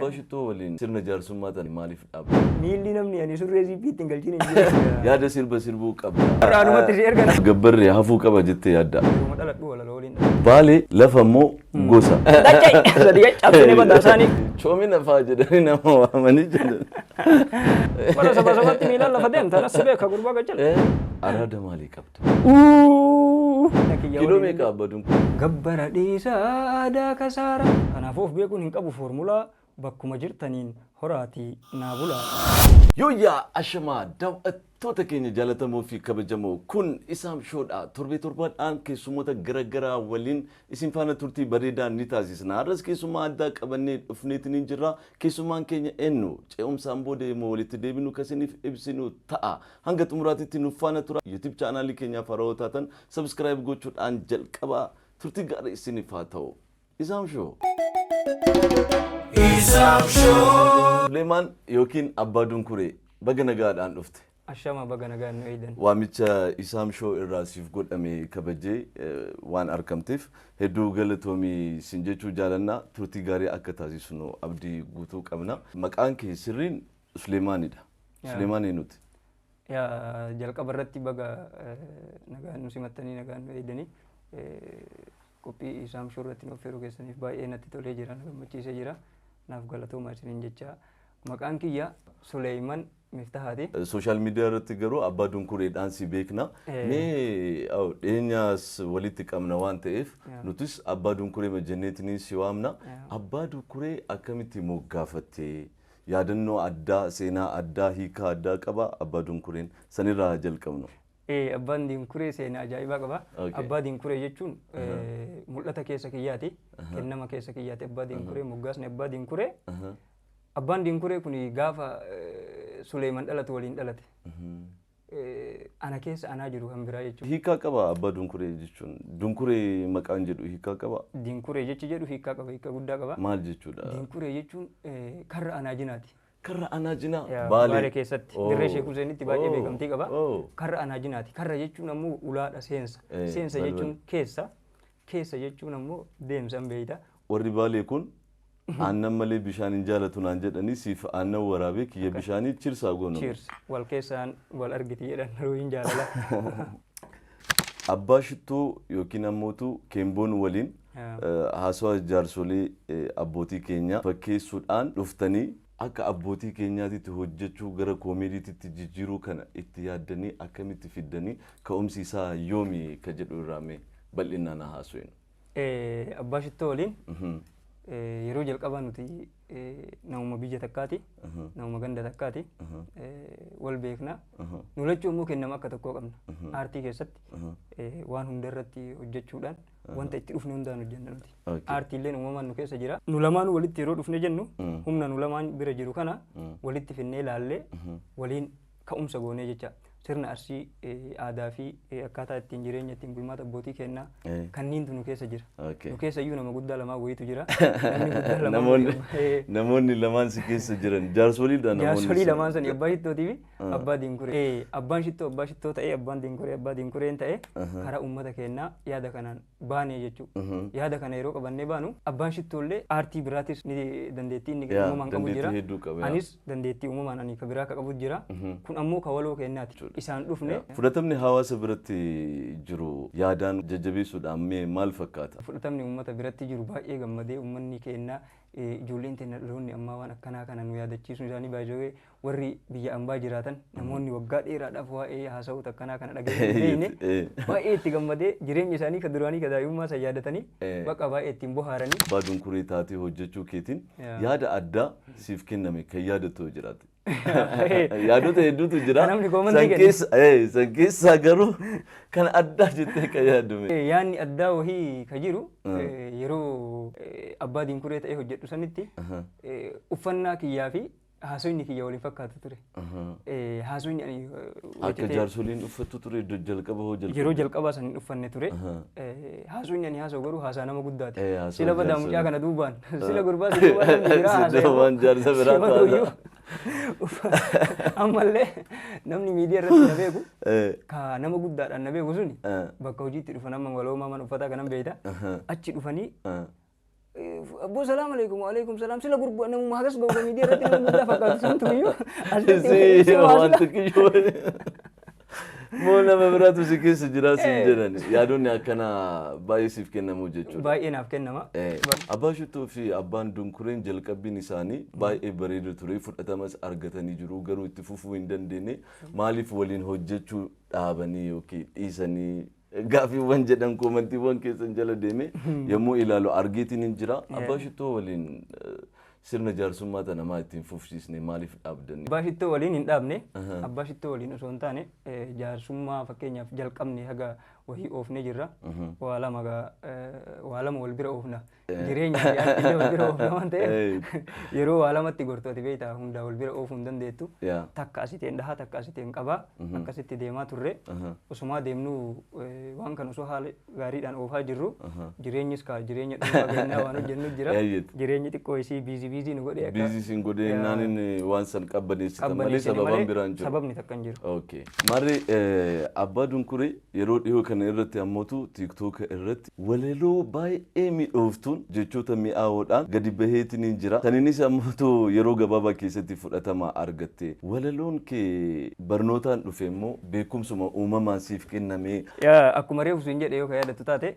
Abbaa Shittoo waliin sirna jaarsummaa tana maaliif dhaabde? Miilli namni ani surree ziippii ittiin galchiin hin jiru. Yaada sirba sirbuu qabda. Har'aanumatti si ergan. Gabbarri hafuu qaba jettee yaadda? Yeruma dhaladhu walaloo waliin dhaladhu. Baale lafa immoo gosa. Dachai! Sadi cabsine baddaa isaanii. Choomina fa'aa jedhanii nama waamanii jedhan. Bara saba sabatti miilaan lafa deemta anas si beeka gurbaa gajjala. Araada maalii qabda? Uuu. Kiiloo meeqa abbaduun kun? Gabbara dhiisaa aadaa kasaara. Kanaafuu of beekuun hin qabu foormulaa bakkuma jirtaniin horaatii naa bulaa. Yooyyaa ashamaa daaw'attoota keenya jaalatamoo fi kabajamoo, kun Isaam Shoodha. Torbee torbaadhaan keessummoota garaagaraa waliin isin faana turtii bareedaa ni taasisna. Har'as keessummaa addaa qabannee dhufneetiin hin jirra. Keessummaan keenya eenyu? Ce'umsaan booda yommuu walitti deebinu kasiniif ibsinu ta'a. Hanga xumuraatitti nuuf faana tura. YouTube chaanaalii keenyaaf haarawaa taatan subscribe gochuudhaan jalqabaa. Turtii gaarii isiniif haa ta'u. Isaam Show. Suleemaan yookiin Abbaa Dunkuree, baga nagaadhaan dhufte. Ashama, baga nagaan nu eeydan. Waamicha Isaam Show irraa siif godhame kabajee waan argamteef hedduu galatoomii sin jechuu jaalannaa. Turtii gaarii akka taasisnu abdii guutuu qabna. Maqaan kee sirriin Suleemaanidha. Suleemaan eenyuti? Yaa jalqaba irratti baga nagaan nu simattanii nagaan nu eeydanii. Qophii Isaam Show irratti nu affeeruu keessaniif baay'ee natti tolee jira, na gammachiisee jira. Naaf galatoomaa isiniin jecha. Maqaan kiyya Suleeman Miftahaati. Social media irratti garuu Abbaa Dunkureedhaan si beekna. Mee dhiyeenyaas walitti qabna waan ta'eef nutis Abbaa Dunkuree jenneetiin si waamna. Abbaa Dunkuree akkamitti moggaafatte? Yaadannoo addaa, seenaa addaa, hiikaa addaa qaba Abbaa Dunkureen. Sanirraa haa jalqabnu. Abbaan Dinkuree seenaa ajaa'ibaa qaba. Abbaa Dinkuree jechuun mul'ata keessa kiyyaati. Kennama keessa kiyyaati Abbaa Dinkuree, moggaasni Abbaa Dinkuree. Abbaan Dinkuree kun gaafa Suleeman dhalatu waliin dhalate. Ana keessa anaa jiru kan biraa jechuudha. Hiikaa qaba Abbaa Dunkuree jechuun. Dunkuree maqaan jedhu hiikaa qaba. Dinkuree jechi jedhu hiikaa qaba, hiika guddaa qaba. Maal jechuudha? Dinkuree jechuun karra anaajinaati. Karra anaajinaa. Baalee keessatti dirree Sheek Huseenitti baay'ee beekamtii qaba. Karra anaajinaati. Karra jechuun ammoo ulaadha, seensa. Seensa jechuun keessa. Keessa jechuun ammoo deemsa beeyta. Warri Baalee kun aannan malee bishaan hin jaalatu naan jedhanii, siif aannan waraabee kiyya bishaanii chirsaa goonu. Cheers. Wal keessaan wal argiti jedhan ruuhin jaalala. Abbaa Shittoo yookiin ammootu Keemboon waliin haasawaa jaarsolii abbootii keenyaa fakkeessuudhaan dhuftanii akka abbootii keenyaatitti hojjechuu gara koomeediititti jijjiiruu kana itti yaaddanii akkamitti fiddanii, ka'umsi isaa yoomi ka jedhu irraa mee bal'inaan haa haasofnu. Abbaa Shittoo waliin yeroo jalqabaa nuti namuma biyya takkaati, namuma ganda takkaati, wal beekna. Nu lachuu immoo kennama akka tokkoo qabna. Aartii keessatti waan hunda irratti hojjechuudhaan wanta itti dhufne hundaan hojjenna nuti. Aartiilleen uumamaan nu keessa jira. Nu lamaan walitti yeroo dhufne jennu humna nu lamaan bira jiru kana walitti finnee ilaallee waliin ka'umsa goonee jecha. Sirna Arsii, aadaa fi akkaataa ittiin jireenya ittiin bulmaata abbootii kennaa kanniintu nu keessa jira. Nu keessa iyyuu nama guddaa lamaa wayiitu jira. Namni guddaa lamaan Namoonni lamaan si keessa jiran jaarsoliidha namoonni. Jaarsolii lamaan sani Abbaa Shittootii fi Abbaa Dinkuree. Abbaan Shittoo Abbaa Shittoo ta'ee, Abbaan Dinkuree Abbaa Dinkureen ta'ee karaa uummata keenyaa yaada kanaan baanee jechuudha. Yaada kana yeroo qabannee baanu Abbaan Shittoollee aartii biraatis ni dandeettii inni uumamaan qabu dandeettii jira. Hedduu qaba, yaa. Anis dandeettii uumamaan ani ka biraa ka qabu jira. Kun ammoo ka waloo keenyaati. Isaan dhufne. Fudhatamni hawaasa biratti jiru yaadaan jajjabeessuudhaan mee maal fakkaata? Fudhatamni uummata biratti jiru baay'ee gammadee uummanni keenya, ijoolleen teenya, dhaloonni ammaa waan akkanaa kana nu yaadachiisuun isaanii baay'ee, warri biyya ambaa jiraatan, namoonni waggaa dheeraadhaaf waa'ee haasa'uut akkanaa kana dhaga'ee hin beekne baay'ee itti gammadee jireenya isaanii ka duraanii ka daa'imummaa san yaadatanii bakka baay'ee ittiin bohaaranii. Abbaa Dunkuree taatee hojjechuu keetiin yaada addaa siif kenname kan yaadattu yoo jiraate. Yaadota hedduutu jira. Namni koomantii San kenne. keessa san keessaa garuu kan addaa jettee kan yaaddume. Yaadni addaa wahii ka jiru yeroo Abbaa Dinkuree ta'ee hojjedhu sanitti uffannaa kiyyaa fi haasofni kiyya waliin fakkaatu ture. Haasofni ani Akka jaarsoliin uffattu ture iddoo jalqaba hoo jalqaba. Yeroo jalqabaa san hin uffanne ture. Haasofni ani haasa'u garuu haasaa nama guddaati. Haasawaa Sila badaa mucaa jaarsolii. kana duubaan sila gurbaa si duubaan namni biraa haasa'e. Duubaan jaarsa biraa Simatuyyuu. ta'a. Ammallee namni miidiyaa irratti na beeku ka nama guddaadhaan na beeku suni bakka hojiitti dhufan, amma waloomaa mana uffataa kanan beeyta, achi dhufanii. Abboo, salaam alaikum, alaikum salaam, sila gurbu namuma hagas ga'u miidiyaa irratti nama guddaa fakkaatu santu iyyuu asitti Si waan xiqqishoo moo nama biraatu si keessa jira siin jedhan, yaadonni akkanaa baay'ee siif kennamu jechuudha. Baay'ee naaf kennama. Abbaa Shittoo fi abbaan Dunkureen jalqabbiin isaanii baay'ee bareeda ture, fudhatamas argatanii jiru, garuu itti fufuu hin dandeenye. Maaliif waliin hojjechuu dhaabanii yookiin dhiisanii gaaffiiwwan jedhan koomantiiwwan keessan jala deeme yommuu ilaalu argeetiin hin jira. Abbaa Shittoo waliin sirna jaarsummaa tana maa ittiin fufsiisne, maaliif dhaabdanii? Abbaa Shittoo waliin hin dhaabne. Abbaa Shittoo waliin osoo hin taane, jaarsummaa fakkeenyaaf jalqabne haga wahii oofnee jirra. Waa lama waa lama wal bira oofna. Jireenya fi aartii wal bira oofna waan ta'eef, yeroo waa lamatti gortu ati beektaa, hundaa wal bira oofuu hin dandeettu. Takka asiteen dhahaa, takka asiteen qabaa, akkasitti deemaa turre. Osumaa deemnuu waan kan osoo haala gaariidhaan oofaa jirru, jireenyis kaa jireenya dhuunfaa keenyaa waan hojjennu jira. Jireenyi xiqqoo isii busy busy nu godhee akka Busy siin godhee naanin waan san qabbaneessitan malee qabbaneessine sababaan biraan jiru. Sababni takka hin jiru. Okay. Marri abbaa Dunkuree yeroo dhiyoo kana irratti ammootu TikTok irratti walaloo baay'ee miidhooftuun jechoota mi'aawoodhaan gadi baheetiin hin jira. Saniinis ammootu yeroo gabaabaa keessatti fudhatama argatte. Walaloon kee barnootaan dhufe immoo beekumsuma uumamaan siif kenname? Yaa, akkuma reefu siin jedhe, yoo ka yaadattu taate,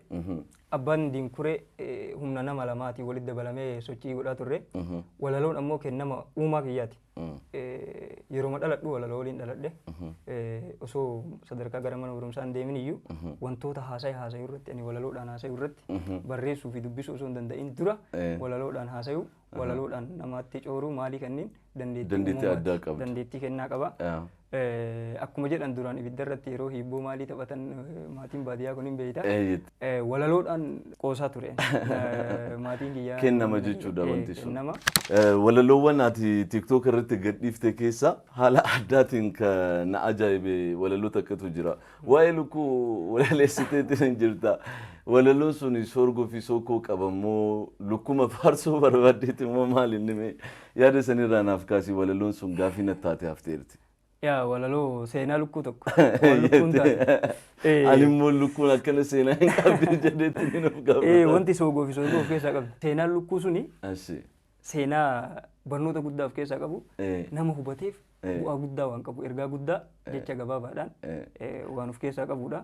abbaan Dinkuree humna nama lamaatiin walitti dabalamee sochii godhaa turre. Walaloon ammoo kennama uumaa kiyyaati. Yeroo dhaladhu walaloo waliin dhaladhe. Osoo sadarkaa gara mana barumsaa hin deemin iyyuu, wantoota haasa'e irratti, ani walaloodhaan haasa'u irratti, barreessuu fi dubbisuu osoo hin danda'in dura walaloodhaan haasa'u, walaloodhaan namaatti cooruu, maalii kanneen dandeettii Dandeettii uumamaati. Addaa qabda. Dandeettii kennaa qaba. Akkuma jedhan duraan ibidda irratti yeroo hibboo maalii taphatan, maatiin baadiyyaa kun hin beeyta. Walaloodhaan qoosaa ture. Maatiin kiyyaa. Kennama jechuudha wanti sun. Kennama. Walaloowwan ati TikTok irratti gadhiifte keessa haala addaatiin kan na ajaa'ibe walaloo takkatu jira. Waa'ee lukkuu walaleessiteetiin hin jirta. Walaloon sun sorgoo fi sookoo qaba immoo lukkuma faarsuu barbaaddeeti immoo maal inni, mee yaada sanirraa naaf kaasii, walaloon sun gaafii na taate hafteerti. Yaa, walaloo seenaa lukkuu tokko. Waan lukkuun taate. Ani immoo lukkuun akkana seenaa hin qabdi jedheetti ni nuuf gaafata. Wanti soogoo fi soogoo of keessaa qabdi. Seenaan lukkuu suni Ashi. seenaa barnoota guddaa of keessaa qabu, nama hubateef bu'aa guddaa waan qabu, ergaa guddaa jecha gabaabaadhaan waan of keessaa qabudha.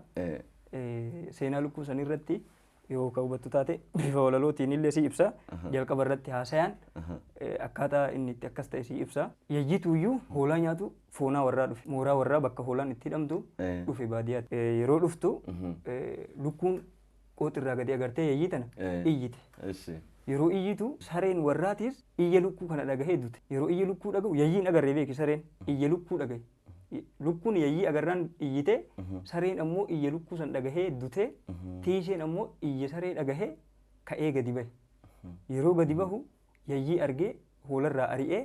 Seenaa lukkuu san irratti yoo ka hubattu taate, bifa walalootiin illee si ibsa. Jalqaba irratti haasayaan akkaataa inni itti akkas ta'e si ibsa. Yayyitu iyyuu hoolaa nyaatu foonaa warraa dhufe. Mooraa warraa bakka hoolaan itti hidhamtu dhufe baadiyyaatti. Yeroo dhuftu lukkuun qooxirraa gadi agartee yayyii tana iyyite. Ashi. Yeroo iyyitu sareen warraatis iyya lukkuu kana dhagahee dute. Yeroo iyya lukkuu dhagahu, yayyiin agarree beeki, sareen iyya lukkuu dhagahe. Lukkuun yayyii agarraan iyyite, sareen ammoo iyya lukkuu san dhagahee dute, tiisheen ammoo iyya saree dhagahee ka'ee gadi bahe. Yeroo gadi bahu yayyii argee hoolarraa ari'ee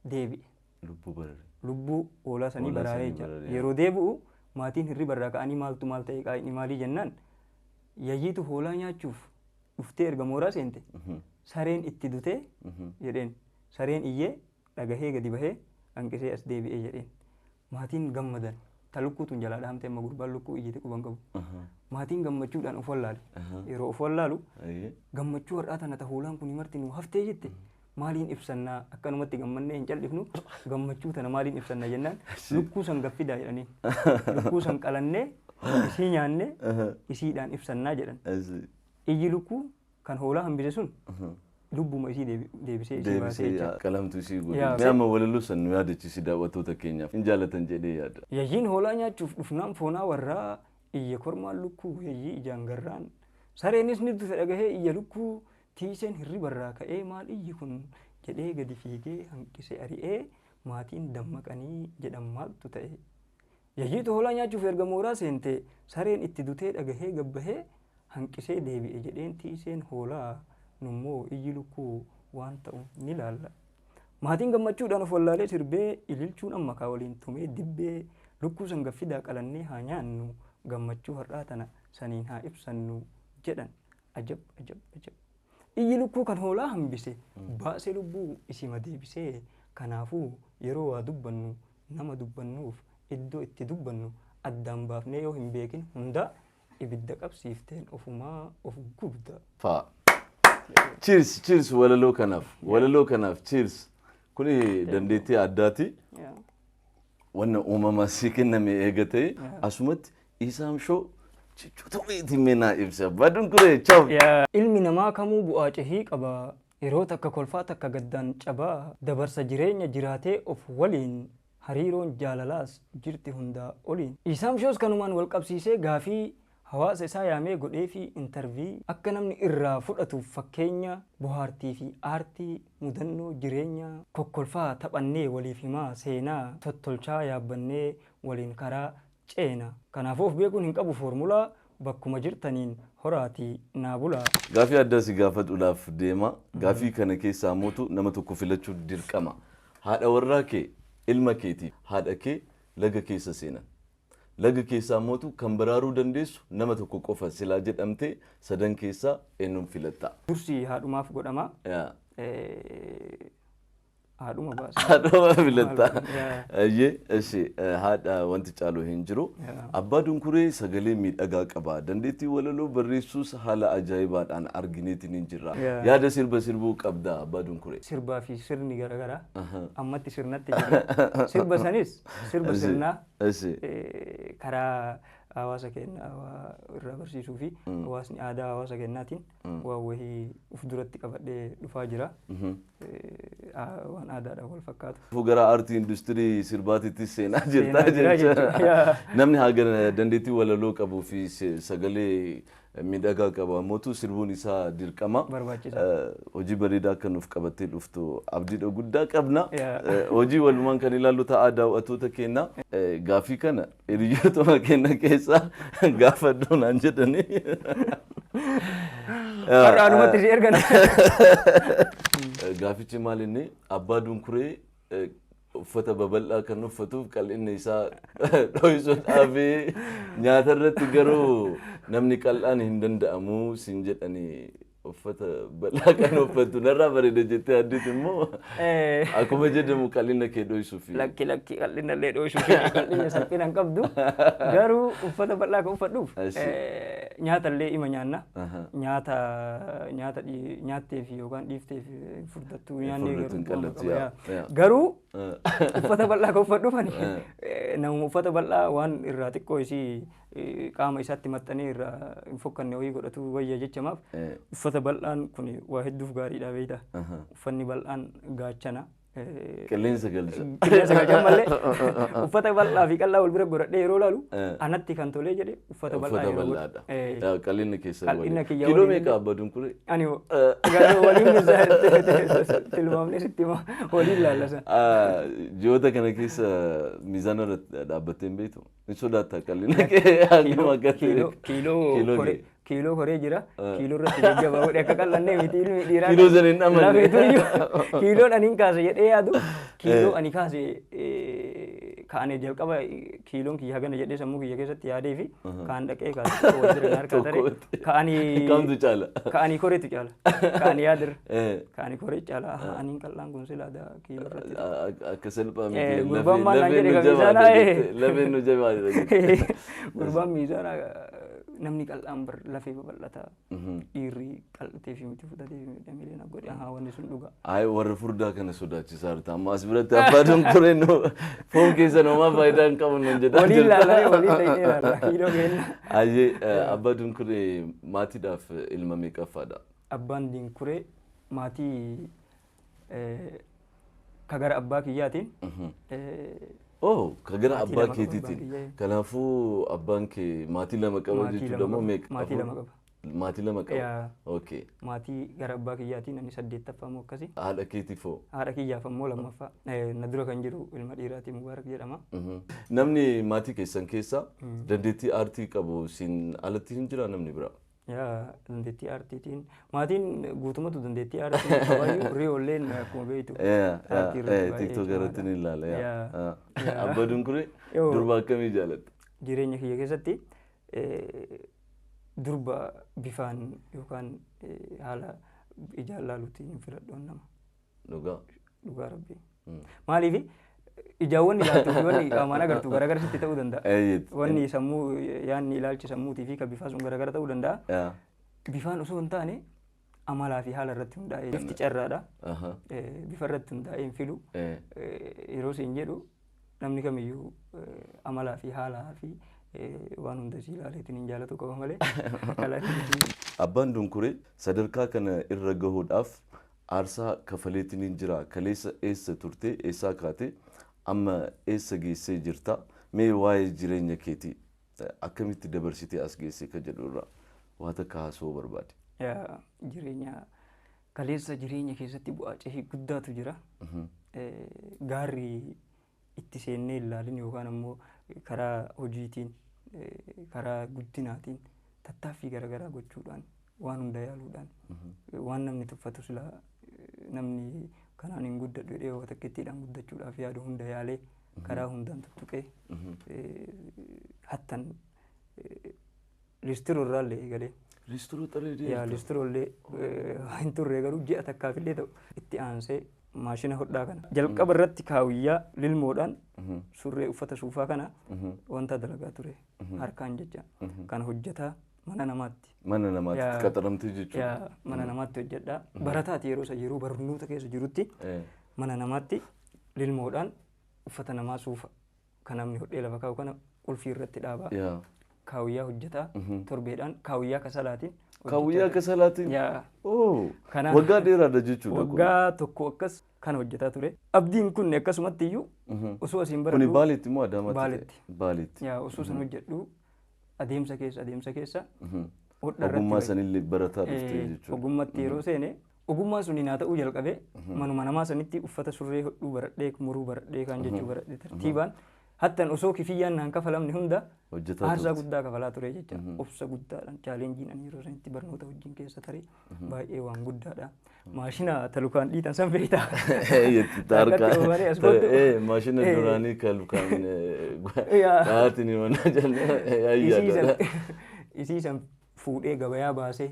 deebi'e. Lubbuu barare. Lubbuu hoolaa sanii Hoolaa baraaree sanii jira. baraaree. Yeroo deebi'u maatiin hirribarraa ka'anii maaltu maal ta'e, qaayini maalii jennaan, yayyiitu hoolaa nyaachuuf dhuftee erga mooraa seente sareen itti dutee jedheen. Sareen iyyee dhagahee gadi bahee hanqisee as deebi'ee jedheen. Maatiin gammadan. Ta lukkuutuun jalaa dhahamte, amma gurbaan lukkuu iyyite quban qabu. Maatiin gammachuudhaan of wallaale. Yeroo of wallaalu, gammachuu har'aa tana ta hoolaan kun marti nu haftee jette maaliin ibsannaa, akkanumatti gammannee hin cal'ifnu, gammachuu tana maaliin ibsanna jennaan, lukkuu san gaffidaa jedhaniin. Lukkuu san qalannee isii nyaannee isiidhaan ibsannaa jedhan. Iyyi lukkuu kan hoolaa hambise sun lubbuma isii deebisee isii baasee Deebisee jecha. qalamtu isii godhe. Yaa. Mee amma walaloo san nu yaadachiisi daawwattoota keenyaaf. Hin jaalatan jedhee yaada. Yayyiin hoolaa nyaachuuf dhufnaan foonaa warraa iyya kormaan lukkuu yayyii ijaan garraan, sareenis ni dufe dhagahee iyya lukkuu, tiiseen hirribarraa ka'ee maal iyyi kun jedhee gadi fiigee hanqise ari'ee, maatiin dammaqanii jedhan maaltu ta'e. Yayyiitu hoolaa nyaachuuf erga mooraa seente sareen itti dutee dhagahee gabbahee hanqisee deebi'e jedheen tiiseen hoolaa, nummoo iyyi lukkuu waan ta'u ni laalla. Maatiin gammachuudhaan of wallaalee sirbee ililchuun amma kaa waliin tumee dibbee, lukkuu san gaffidaa qalannee haa nyaannu, gammachuu har'aa tana saniin haa ibsannu jedhan. Ajab, ajab, ajab! Iyyi lukkuu kan hoolaa hambise baasee lubbuu isima deebisee. Kanaafuu yeroo waa dubbannu nama dubbannuuf iddoo itti dubbannu addaan baafnee yoo hin beekin hunda ibidda qabsiifteen ofumaa of gubda. Fa'a. Cheers, cheers walaloo kanaaf. Walaloo kanaaf cheers. Kuni dandeettii addaati. Wanna uumamaa sii kenname eega ta'e, asumatti Isaam Show jechoota wayiitiin mee naa ibsa. Abbaa Dunkuree, ciao. Ilmi namaa kamuu bu'aa cehii qaba. Yeroo takka kolfaa, takka gaddaan cabaa. Dabarsa jireenya jiraatee of waliin, hariiroon jaalalaas jirti hundaa oliin. Isaam Shows kanumaan wal qabsiisee gaafii hawaasa isaa yaamee godhee fi interview akka namni irraa fudhatuuf, fakkeenya bohaartii fi aartii, mudannoo jireenya kokkolfaa taphannee waliif himaa, seenaa tottolchaa yaabbannee waliin karaa ceena. Kanaafuu of beekuun hin qabu foormulaa, bakkuma jirtaniin horaatii naa bulaa. Gaafii addaa si gaafatuudhaaf deema. Gaafii kana keessaa mootu nama tokko filachuu dirqama. Haadha warraa kee, ilma keetiif haadha kee laga keessa seenan. Laga keessaa mootu kan baraaruu dandeessu nama tokko qofa silaa jedhamtee, sadan keessaa eenyuun filatta? Dursi haadhumaaf godhama. Yaa. Haadhuma baasa. Haadhuma filatta. Yaa. Ayyee, eshi, haadha wanti caalu hin jiru. Yaa. Abbaa Dunkuree sagalee miidhagaa qaba. Dandeettii walaloo barreessuus haala ajaa'ibaadhaan argineetiin hin jirra. Yaa. Yaada sirba sirbuu qabda, Abbaa Dunkuree? Sirbaa fi sirni garaagaraa ammatti sirnatti jira. Sirba sanis sirba sirnaa karaa hawaasa keenya waa irraa barsiisuu fi hawaasni aadaa hawaasa keenyaatiin waan wahii uf duratti qabadhee dhufaa jira. Waan aadaadhaan wal fakkaatu. Gara aartii industirii sirbaatitti seenaa jirta Seenaa jira jechuudha. jechuudha. Yaa. Namni haga dandeettii walaloo qabuu fi sagalee miidhagaa qabu ammootu sirbuun isaa dirqama. Barbaachisaa. Hojii bareedaa akka nuuf qabattee dhuftu abdiidha guddaa qabna. Yaa. Hojii walumaan kan ilaallu ta'a, daawwattoota keenya. Gaafii kana hiriyootuma keenya keessaa gaafadhu naan jedhanii. Har'a anumatti si ergan. Gaafichi maal inni, Abbaa Dunkuree uffata babal'aa kan uffatuuf qal'inni isaa dho'isuudhaaf, nyaata irratti garuu namni qal'aan hin danda'amu siin jedhanii, uffata bal'aa kan uffatu narraa bareeda jettee addiiti immoo akkuma jedhamu qal'ina kee dho'isuuf? Lakki, lakki, qal'ina illee dho'isuuf qal'ina salphina hin qabdu. Garuu uffata bal'aa kan uffadhuuf nyaata illee ima nyaanna. Nyaata nyaata nyaattee fi yookaan dhiiftee fi furdattuu nyaannee Furdattuu hin garuu bu'aa qal'attu, qaba, yaa, yaa. yaa. Garuu uffata bal'aa kan uffadhuuf ani namuma uffata bal'aa waan irraa xiqqoo isii qaama isaatti maxxanee irraa hin fokkanne wayii godhatu wayya jechamaaf, uffata bal'aan kun waa hedduuf gaariidha, beektaa. Uffanni bal'aan gaachana. Qilleensa galcha. Qilleensa galcha malee, uffata bal'aa fi qal'aa wal bira godhadhee yeroo ilaalu, anatti kan tolee jedhe uffata bal'aa Uffata yeroo godhu. bal'aadha. Yaa, qal'inni keessa Qal'ina waliin. kiyya Kiiloo waliin. meeqa, Abbaa Dunkuree? Ani garuu waliin tilmaamni sitti hima, waliin laallasa. Ji'oota kana keessa miizaana irra dhaabbattee hin beektu? Ni sodaattaa qal'ina kee hangam akka ta'e? Kiiloo kiiloo Kiiloo koree kee. Kiiloo koree jira. Kiiloo irratti jajjabaa godhe, akka qal'annee miti ilmi dhiiraa. Kiiloo sana hin amanne. Lafeetu iyyuu kiiloon ani hin kaase jedhee yaadu, kiiloo ani kaase kaane jalqaba kiiloon kiyya hagana jedhee sammuu kiyya keessatti yaadee fi kaan dhaqee kaase wal bira harkaa taree Tokkotti. kaanii Kamtu caala? Kaanii koreetu caala. Kaanii yaadirra. Kaanii koree caala. Aniin qal'aan kun silaa kiiloo irratti. Akka salphaa miti. Gurbaan maal naan Lafeen jedhe nu ka miizaanaa, jabaata jette. Lafeen nu jabaata jette. Gurbaan miizaanaa, namni qal'aan bar lafee babal'ata. Dhiirri qal'atee fi miti fudhatee fi miidhamee na godhe. Ahaa, wanni sun dhuga. Ayi, warra furdaa kana sodaachisaa jirta. Amma as biratti Abbaa Dunkuree nu foon keessan homaa faayidaa hin qabu nun jedhaa Waliin jirta. laalanii waliin ta'ee ilaalla kiiloo kenna. Ayyee, Abbaa Dunkuree maatiidhaaf ilma meeqaffaadha? Abbaan Dinkuree maatii ka gara abbaa kiyyaatiin Oh, ka gara Maatii abbaa lama qaba, keetiitiin. abbaan kiyya. Kanaafuu abbaan kee maatii lama qaba Maatii jechuudha lama moo qaba. meeqa? Maatii Afur? lama qaba. Maatii lama qaba. Yaa. Okay. Maatii gara abbaa kiyyaatiin ani saddeettaffaa moo akkasi. Haadha keetiif hoo? Haadha kiyyaaf ammoo lammaffaa. Na dura kan jiru ilma dhiiraatii, Mubaarak jedhama. Namni maatii keessan keessaa dandeettii aartii qabu siin alatti hin jira namni biraa? Yaa, dandeettii aartiitiin maatiin guutumatu dandeettii aartii qabayyuu, riyoolleen akkuma beektu aartii irratti baay'ee TikTok irratti ni ilaala. Yaa. Yaa. Abbaa Dunkuree, Yoo. durba akkamii jaalatta? Jireenya kiyya keessatti durba bifaan yookaan haala ijaan laaluutiin hin filadhu nama. Dhugaa. Dhugaa rabbii. Maaliif, ijaawwan ilaaltuu fi wanni qaamaan agartu garagara sitti ta'uu danda'a. Eeyyit. Wanni sammuu, yaanni ilaalchi sammuutii fi kan bifaa sun garagara ta'uu danda'a. Yaa. Bifaan osoo hin taane Amalaa fi haala irratti hundaa'ee bifti carraadha. Bifa irratti hundaa'ee hin filu. Yeroo siin jedhu namni kamiyyuu amalaa fi haalaa fi waan hunda si ilaaleetiin hin jaalatu qaba malee. Abbaan Dunkuree sadarkaa kana irra gahuudhaaf aarsaa kafaleetiin hin jira. Kaleessa eessa turte, eessaa kaate, amma eessa geessee jirta? Mee waa'ee jireenya keetii akkamitti dabarsitee as geesse ka jedhu irraa waa takka haasa'uu barbaade. Jireenya kaleessa, jireenya keessatti bu'aa cehii guddaatu jira. Gaarri itti seennee ilaalin yookaan ammoo karaa hojiitiin, karaa guddinaatiin tattaaffii garaagaraa gochuudhaan, waan hunda yaaluudhaan, waan namni tuffatu, silaa namni kanaan hin guddadhu jedhee waa takkittiidhaan guddachuudhaaf yaadu hunda yaalee, karaa hundaan tuttuqee, hattan listiroo irraallee eegalee. Listiroo xalee. Yaa, listiroo illee hin turre, garuu ji'a takkaaf illee ta'u itti aansee maashina hodhaa kana. Jalqaba irratti kaawiyyaa lilmoodhaan surree uffata suufaa kana wanta dalagaa ture harkaan jecha kana hojjetaa mana namaatti. Mana namaatti qaxaramtee jechuudha. Yaa, mana namaatti hojjedhaa. Barataati yeroo san, yeroo barnoota keessa jirutti mana namaatti lilmoodhaan uffata namaa suufa kan namni hodhee lafa kaa'u kana qulfii irratti dhaabaa. Kaawiyyaa hojjetaa torbeedhaan kaawiyyaa kasalaatiin. Kaawiyyaa kasalaatiin? Yaa. Waggaa dheeraadha jechuudha. Waggaa tokko akkas kana hojjetaa ture. Abdiin kun akkasumatti iyyuu osoo asiin baradhu. Kuni Baaleetti moo Adaamaatti? Baaleetti. Baaleetti. Yaa, osoo san hojjedhu adeemsa keessa hodha irratti Ogummaa sanillee barataa dhuftee jechuudha. Ogummaatti yeroo seene ogummaan sun naa ta'uu jalqabee manuma namaa sanitti uffata surree hodhuu baradhee, muruu baradhee, kan jechuu baradhee, tartiibaan hattan osoo kifiyyaan naan kafalamne hunda aarsaa guddaa kafalaa ture jecha, obsa guddaadhaan. Challengeiin ani yeroo sanitti barnoota wajjin keessa tare baay'ee waan guddaadha. Maashina talukaan dhiitan san beektaa? Maashina duraanii kan lukaan dhahaatiin mana jennee. Isii san fuudhee gabayaa baasee,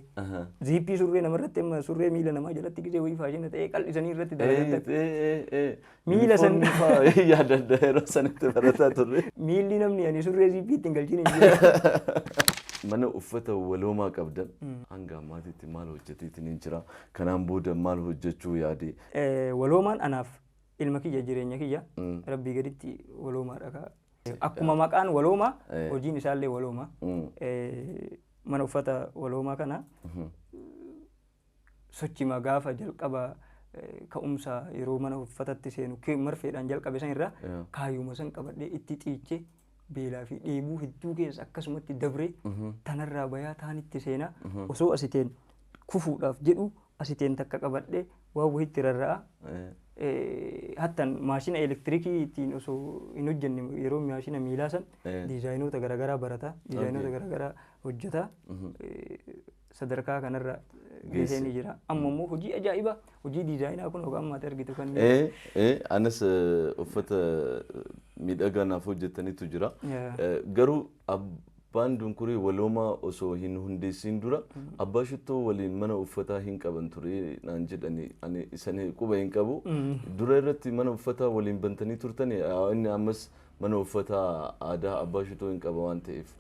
ziippii surree namarratti, amma surree miila namaa jalatti gisee wayii faashina ta'ee qal'isanii irratti dalagan. Miila san yaadadha, yeroo sanitti barataa turre. Miilli namni ani surree ziippii ittiin galchine hin jiru. Mana uffata waloomaa qabdan hanga ammaatitti maal hojjeteetiin hin jira? Kanaan booda maal hojjechuu yaade? Waloomaan anaaf ilma kiyya, jireenya kiyya, rabbii gaditti waloomaadha kaa. Akkuma maqaan waloomaa hojiin isaallee waloomaa. Mana uffata waloomaa kana sochima gaafa jalqaba ka'umsa yeroo mana uffatatti seenu marfeedhaan jalqabe san irraa kaayyuma san qabadhee itti xiichee, beelaa fi dheebuu hedduu keessa akkasumatti dabree, tanarraa bayaa taanitti seenaa, osoo asiteen kufuudhaaf jedhu asiteen takka qabadhee waan wayitti rarra'a. Hattan maashina elektirikii ittiin osoo hin hojjenne yeroo maashina miilaa san diizaayinoota garaagaraa barataa, diizaayinoota garaagaraa hojjetaa sadarkaa kanarra geessee ni jira. Amma immoo hojii ajaa'ibaa, hojii diizaayinaa kun hoggaa ammaatti argitu kan. Anas uffata miidhagaa naaf hojjetanitu jira. Garuu abbaan Dunkurii waloomaa osoo hin hundeessin dura abbaa shittoo waliin mana uffataa hin qaban ture naan jedhani, ani isani quba hin qabu. Dura irratti mana uffataa waliin bantanii turtani, inni ammas mana uffataa aadaa abbaa shittoo hin qaba waan ta'eef.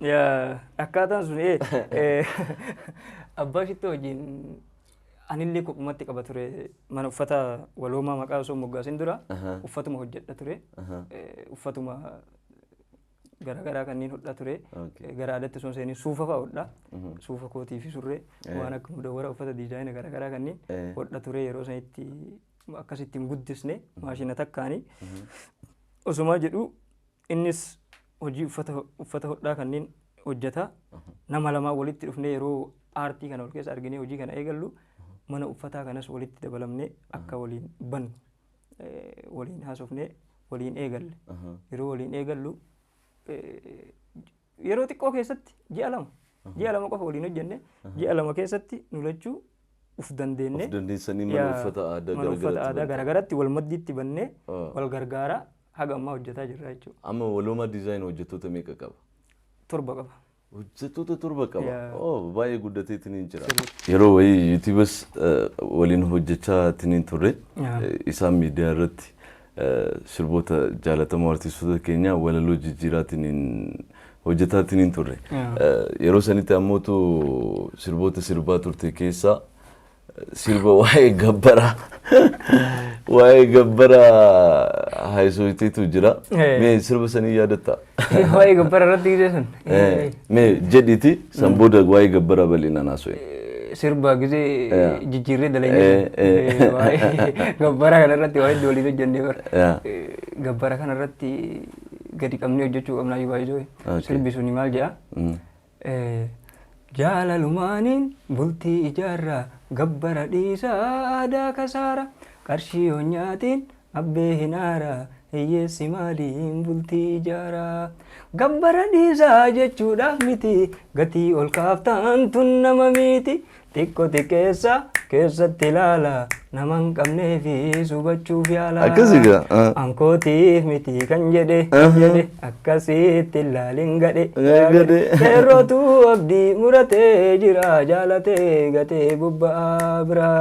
Akkaataan sun abbaa shittoo wajjin anillee kophumatti qaba ture mana uffata waloomaa maqaa osoo moggaasin dura uffatuma hojjedha ture. Uffatuma garaagaraa kanneen hodhaa ture. Gara aadaatti osoo hin seenin suufa fa'a hodha. Suufa kootii fi surree, waan akka mudawwara, uffata diizaayina garaagaraa kanneen hodha ture. Yeroo sanitti akkasitti hin guddisne maashina takkaani. Osumaa jedhu innis hojii uffata hodhaa kanneen hojjeta. Nama lamaa walitti dhufnee yeroo aartii kana ol keessa arginee hojii kana eegallu, mana uffataa kanas walitti dabalamnee akka waliin bannu waliin haasofnee waliin eegalle. Yeroo waliin eegallu yeroo xiqqoo keessatti, ji'a 2 qofa waliin hojjenne, ji'a 2 keessatti nu lachuu uf dandeenye. Of dandeessanii mana uffata aadaa mana uffata aadaa garaagaratti wal maddiitti bannee wal gargaaraa haga ammaa hojjetaa jirra jechuudha. Amma Waloomaa Design hojjettoota meeqa qaba? 7 qaba. Hojjettoota 7 qaba. Oh, baay'ee guddateetiin hin jira. Yeroo wayii YouTubes waliin hojjechaa tiniin turre, isaan miidiyaa irratti sirboota jaalatamoo artistoota keenyaa walaloo jijjiiraatiin hojjetaa tiniin turre. Yeroo sanitti ammootu sirboota sirbaa turte keessaa Sirba waa'ee gabbaraa haasofteetu jira. Mee sirba sanii yaadatta? Waa'ee gabbara irratti gisee sun. Mee jedhiti, san booda waa'ee gabbaraa bal'inaan haasa'e. Sirba gisee jijjiirree dalagnee waa'ee gabbara kana irratti waa hedduu waliin hojjennee bara. Gabbara kana irratti gadi qabnee hojjechuu qabnaa yoo baay'ee. Sirbi suni maal jedha? Jaalalumaaniin bultii ijaarraa, gabbara dhiisaa, aadaa kasaara, qarshii yoo nyaatiin abbee hin aaraa, hiyyeessi maaliin bultii ijaaraa? Gabbara dhiisaa jechuudhaaf miti, gatii ol kaaftaan tun nama miti, xiqqo xiqqeessa keessatti ilaala, nama hin qabnee fi hubachuuf yaala. Akkasii gaa. Ankootiif miti kan jedhe jedhe, akkasitti ilaalin gadhe. Gadhe. Qeerrootu abdii muratee jira, jaalatee gatee bobba'aa bira.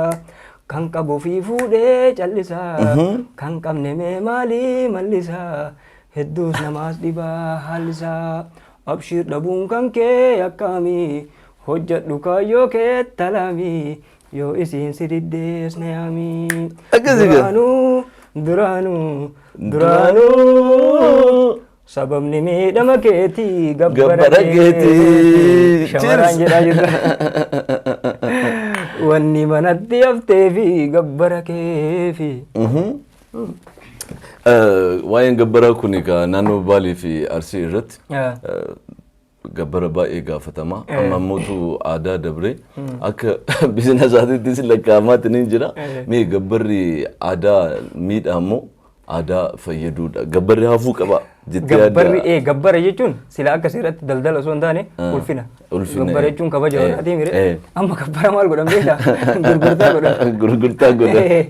Kan qabu fi fuudhee callisaa. Kan qabne mee maalii mallisaa? Hedduus namaas dhibaa haallisaa. Abshiir, dhabuun kan kee akkamii? Hojjedhu kaayyoo kee talamii. Yoo isiin si diddees na yaamii. Akkasii gaa. Duraanuu, duraanuu, duraanuu. Sababni miidhama keetii gabbara Gabbara keetii. Shamaraan Cheers. jedhaa jirra. Wanni manatti haftee fi gabbara keefi. Waa'een gabbaraa kun egaa naannoo Baalee fi Arsii irratti gabbara baay'ee gaafatama. Amma immoo aadaa dabree akka biizinasaatiittis lakkaa'amaatti ni jira. Mee gabbarri aadaa miidhaa immoo aadaa fayyaduudha? Gabbarri hafuu qaba jettee Gabbarri yaadda? Gabbara jechuun sila akka seeratti daldala osoo hin taane ulfina. Ulfina, Gabbara jechuun kabaja warraatii mire. Amma gabbara maal godhan beektaa? Gurgurtaa godhan. Gurgurtaa godhan.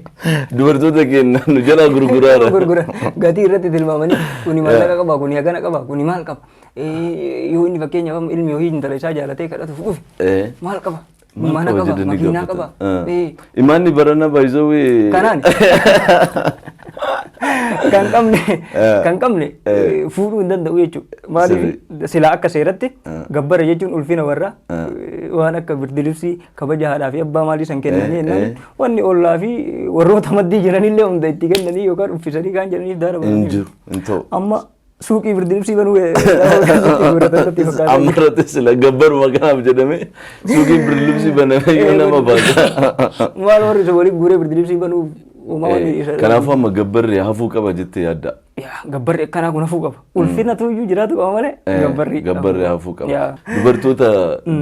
Dubartoota keenya nu jalaa gurguraara. Gurgura. Gatii irratti tilmaamanii, kuni maallaqa qaba, kuni hagana qaba, kuni maal qaba. Yoo inni fakkeenyaaf amma ilmi horii intala isaa jaalatee kadhatuuf dhufe maal qaba? Maal Mana qaba qaba, jedhanii makiinaa qaba. gaafatan. Imaanni barana baay'isawee. Kanaan kan qabne fuudhuu hin danda'u jechuudha. Maaliif silaa akka seeratti gabbara jechuun ulfina warra waan akka birdilibsii, kabaja haadhaa fi abbaa maalii san kennanii jennaan, wanni ollaa fi warroota maddii jiranillee hunda itti kennanii yookaan uffisanii kaan jedhaniif daara Hin bananii. jiru, hin ta'u. Amma suuqii birdilibsii banuu irratti fakkaata. Amma irratti sila gabbaruma kanaaf jedhamee suuqiin birdilibsii banamee yoo nama baasa. Maal warri isa waliin guuree birdilibsii banuuf uumaa wanni isa. Kanaafuu amma gabbarri hafuu qaba jettee yaadda? Yaa, gabbarri akkanaa kun hafuu qaba. Ulfina tuyyuu jiraatu qaba malee gabbarri. Gabbarri hafuu qaba. Yaa. Dubartoota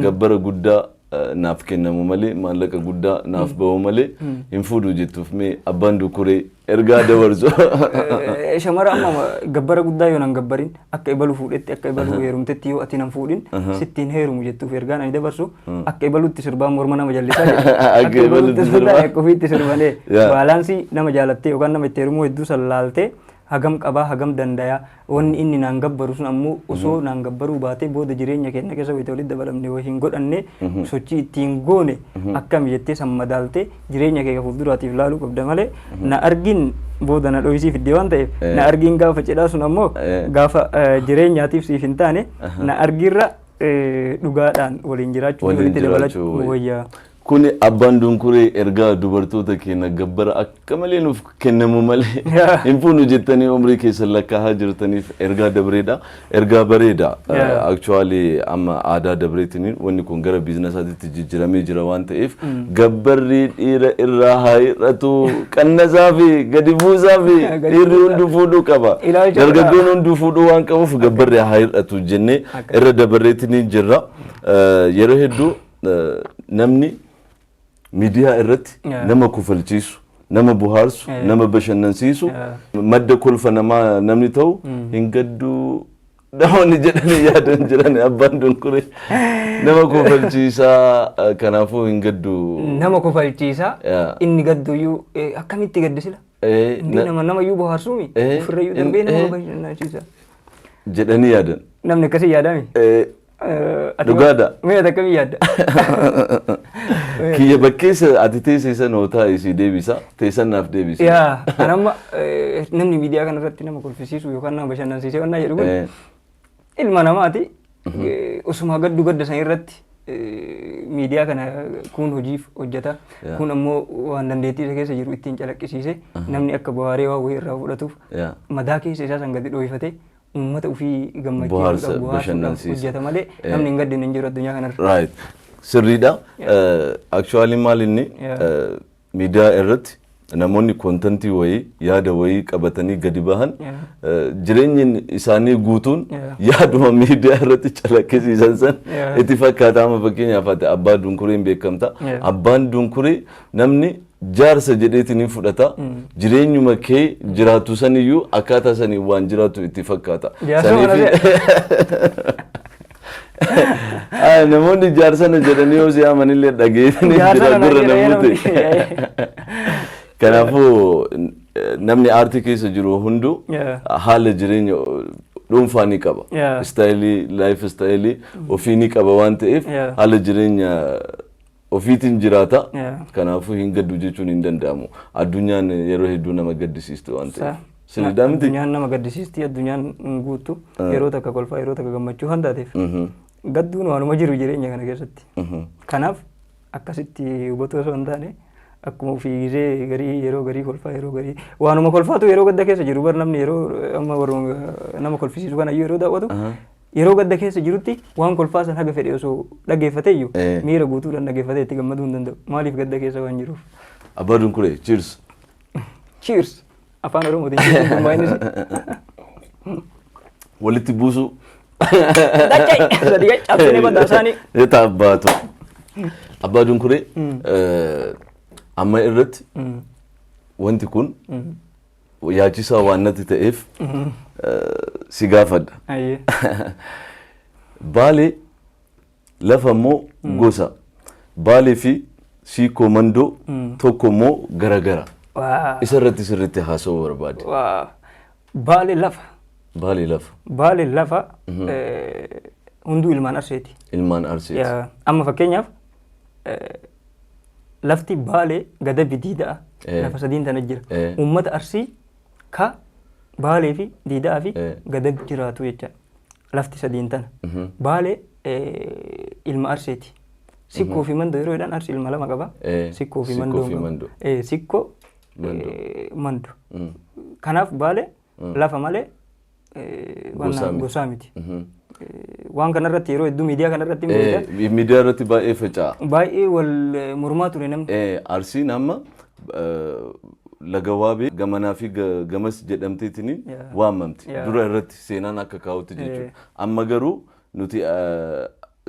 gabbara guddaa naaf kennamu malee, maallaqa guddaa naaf bahu malee hin fuudhu jettuuf mee abbaan dukuree ergaa dabarsu. Shamara amma gabbara guddaa yoo nan gabbarin, akka ibalu fuudhetti, akka ibalu heerumtetti yoo ati nan fuudhin sittiin heerumu jettuuf ergaan ani dabarsu, akka ibalutti sirbaan morma nama jallisaa jedha. Akka ibalutti sirbaa sirbaa. Akka ofiitti sirbanee baalaansii nama jaalattee yookaan nama itti heerumuu hedduu sallaaltee, hagam qabaa, hagam dandayaa, wanni inni naan gabbaru sun ammoo osoo naan gabbaruu baatee booda jireenya keenya keessa wayita walitti dabalamne wayii hin godhanne, sochii ittiin goone akkam jettee san madaaltee jireenya kee fuulduraatiif laaluu qabda malee, na argin booda na dho'isii fidde waan ta'eef, na argin gaafa cidhaa sun ammoo gaafa jireenyaatiif siif hin taane, na argirra dhugaadhaan waliin jiraachuu Waliin walitti dabalachuu jiraachuu wayyaa. Kuni abbaan dunkuree ergaa dubartoota keenya gabbara akka malee nuuf kennamu malee hin fuunu jettanii umrii keessan lakkaa'aa jirtaniif ergaa dabreedha. Ergaa bareeda. Actually amma aadaa dabreetiin wanni kun gara biizinasaatitti jijjiiramee jira waan ta'eef, gabbarri dhiira irraa haa hir'atu, qannasaa fi gadi buusaa fi Gadi dhiirri hunduu fuudhuu qaba. Ilaalcha Dargaggoon hunduu fuudhuu waan qabuuf gabbarri haa hir'atu jennee irra dabarreetiin jirra. Yeroo hedduu namni miidiyaa irratti nama kofalchiisu, nama bohaarsu, nama bashannansiisu, madda kolfa namaa namni ta'u hin gadduu namoonni jedhanii yaadan jiran, abbaan dunkure nama kofalchiisaa, kanaafuu hin gaddu. Nama kofalchiisaa inni gadduyyuu akkamitti gaddi sila? Inni nama iyyuu bohaarsuumi, ofirrayyuu darbee nama bashannansiisa. Jedhanii yaadan. Namni akkasii yaadami. Dhugaadha. Mee ati akkamii yaadda? Kiyya bakkeessa ati teessee san hoo taa'e si deebisa, teessan naaf deebisa. Yaa, kan amma namni miidiyaa kanarratti nama kolfisiisu yookaan nama bashannansiisee wannaa jedhu kun ilma namaati. Osuma gaddu gadda san irratti miidiyaa kana kun hojiif hojjeta, kun ammoo waan dandeettii isa keessa jiru ittiin calaqqisiise, namni akka bohaaree waa wayii irraa fudhatuuf, madaa keessa isaa san gadi dhooyfatee uummata ofii gammachiisuudhaaf, bohaarsuudhaaf bashannansiisa. hojjeta malee namni hin gaddine hin jiru addunyaa kanarra. Right. Sirriidha. Actually maal inni miidiyaa irratti namoonni contentii wayii, yaada wayii qabatanii gadi bahan, jireenyi isaanii guutuun yaaduma miidiyaa irratti calaqqisiisan san itti fakkaata. Amma fakkeenyaaf ati Abbaa Dunkureen beekamta. Abbaan Dunkuree namni jaarsa jedheetiin hin fudhata. Jireenyuma kee jiraatu saniyyuu akkaataa sanii waan jiraatu itti fakkaata. Jaarsuma na. Namoonni jaarsana jedhanii yoo si amanillee dhageessanii Jaarsa jira na gurra jedhee namooti. Kanaafuu namni aartii keessa jiru hunduu haala jireenya dhuunfaa ni qaba. Style, life style ofii ni qaba waan ta'eef haala jireenya ofiitiin jiraata. Kanaafuu hin gaddu jechuun hin danda'amu. Addunyaan yeroo hedduu nama gaddisiistu waan ta'eef. Sirriidhaa miti? Addunyaan nama gaddisiisti, addunyaan hin guuttu, yeroo takka kolfaa, yeroo takka gammachuu kan taateef gadduun waanuma jiru jireenya kana keessatti. Kanaaf akkasitti hubatu osoo hin taane, akkuma ofii gisee garii, yeroo garii kolfaa, yeroo garii waanuma kolfaatu, yeroo gadda keessa jiru bar namni yeroo amma warruma nama kolfisiisu kana yeroo daawwatu, yeroo gadda keessa jirutti waan kolfaa san haga fedhe osoo dhaggeeffate iyyuu miira guutuudhaan dhaggeeffatee itti gammaduu hin danda'u. Maaliif? Gadda keessa waan jiruuf. Abbaa Dunkuree, cheers. Cheers. Afaan Oromootiin jechuun kun baay'innis. Walitti buusuu. Dachai! Sadi cabsine baddaa isaanii. Eta abbaatu. Abbaa Dunkuree, amma irratti wanti kun yaachisaa waan natti ta'eef si gaafadha. Ayyee. Baalee lafa immoo gosa? Baalee fi Siikoo Mandoo tokko immoo garagara? Waa. Isa irratti sirriitti haasa'uu barbaade. Waa. Baalee lafa. Baalee lafa. Baalee lafa hunduu ilmaan Arseeti. Ilmaan Arseeti. Yaa, amma fakkeenyaaf lafti Baalee Gadabi Diida'a lafa sadiin tana jira. Uummata Arsii ka Baalee fi Diida'aa fi Gadabi jiraatu jecha. Lafti sadiin tana. Baalee ilma Arseeti. Sikkoo fi Mandoo yeroo jedhan, Arsi ilma lama qaba. Sikkoo fi Sikkoo Mandoo fi qaba. Mandoo. Sikkoo Mandoo. Mandoo. Kanaaf Baalee lafa malee Gosaa miti. Gosaa miti. Waan kanarratti yeroo hedduu miidiyaa kanarratti hin beekta. Miidiyaa irratti baay'ee faca'a. Baay'ee wal mormaa ture namni. Arsiin amma laga Waabee gamanaa fi gamas jedhamteetiin waamamti. Dura irratti seenaan akka kaa'utti jechuudha. Amma garuu nuti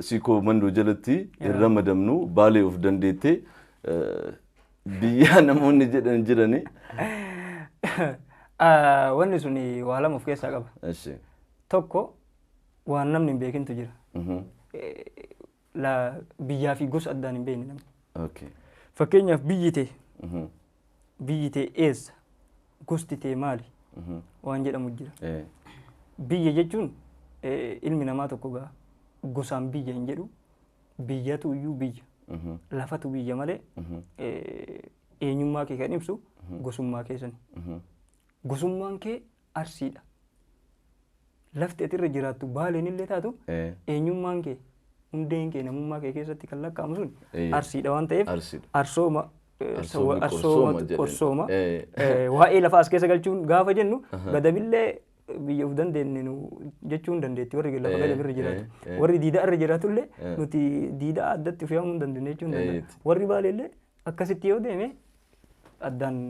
Siikoo Mandoo jalatti hin ramadamnu, Baalee of dandeettee biyyaa namoonni jedhan jirani. Wanni sun waa lama of keessaa qaba. Tokko, waan namni hin beekintu jira. Biyyaa fi gosa addaan hin beekne namni. Fakkeenyaaf biyyi tee biyyi tee eessa, gosti tee maali waan jedhamu jira. Biyya jechuun ilmi namaa tokko gaa gosaan biyya hin jedhu, biyyatu iyyuu biyya. Lafatu biyya malee eenyummaa kee kan ibsu gosummaa keessani. Gosummaan kee Arsiidha. Lafti ati irra jiraattu Baaleen illee taatu, eenyummaan kee, hundeen kee, namummaa kee keessatti kan lakkaa'amu sun Arsiidha waan ta'eef Arsiidha. Arsooma Arsoomni arsoomatu qorsooma jedhan. Qorsooma. Waa'ee lafaa as keessa galchuun gaafa jennu, Gadabillee biyya of dandeenye nu jechuu hin dandeetti warri lafa Gadabirra jiraatu. Warri Diidaa irra jiraatu illee nuti Diidaa addatti of yaamuu hin dandeenye jechuu hin danda'a. Warri Baalee illee akkasitti yoo deeme addaan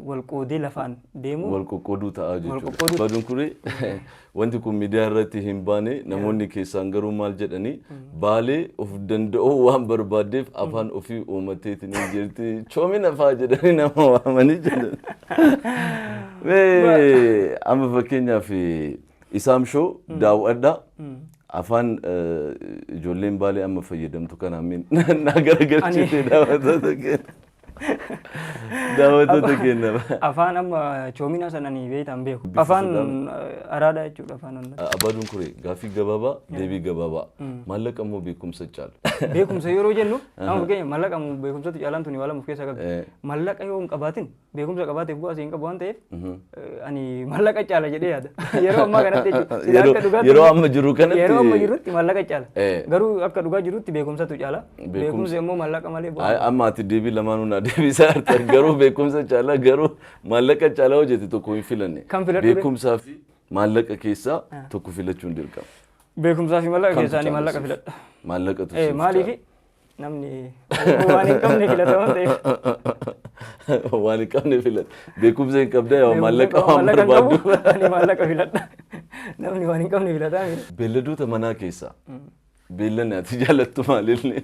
wal qoodee lafaan deemu wal qoqqooduu ta'aa Wal jechuudha. qoqqooduu. Baduun kuni wanti kun miidiyaa irratti hin baane, namoonni keessaan garuu maal jedhanii, Baalee of danda'uu waan barbaaddeef afaan ofii uummateetiin hin jirti. Choomina fa'aa jedhanii nama waamanii jedhan. Mee amma fakkeenyaaf Isaam Show daawwadhaa. Afaan ijoolleen Baalee amma fayyadamtu kanaan na garagalchitee daawwattoota keenya. Daawwattoota keenya. Afaan amma choominaa sana ani beektan beeku. Bifa Afaan sodaan. Araadaa jechuudha afaan onnaa. Abbaa Dunkuree, gaaffii gabaabaa, deebii gabaabaa. Maallaqa immoo beekumsa caala? Beekumsa yeroo jennu, amma fakkeenya maallaqa moo beekumsatu caalaan tuni waa lama of keessaa qabdi. Maallaqa yoo hin qabaatin beekumsa qabaateef bu'aa hin qabu waan ta'eef, ani maallaqa caala jedhee yaada. Yeroo ammaa kanatti jechuudha. Silaa akka dhugaatti Yeroo amma jiru kanatti. Yeroo amma jirutti maallaqa caala. Garuu akka dhugaa jirutti beekumsatu caala. Beekumsa. Beekumsi immoo maallaqa malee bu'aa. Ay, amma ati deebii lamaanuu naa deebisaa jirta. Garuu beekumsa caalaa, garuu maallaqa caalaa hojjete tokko hin filanne. Kan filadhu ree? Beekumsaa fi maallaqa keessaa tokko filachuun dirqama. Beekumsaa fi maallaqa Kamtu keessaa ani caala maallaqa siif? filadha. Maallaqatu siif Maaliifi namni waan hin qabne filata waan ta'eef. caala. Waan hin qabne filata. Beekumsa hin qabda yaa maallaqa waan Maallaqa hin qabu, barbaaddu. ani maallaqa filadha. Namni waan hin qabne filataa miti. Beelladoota manaa keessaa beelladni ati jaalattu maalinni?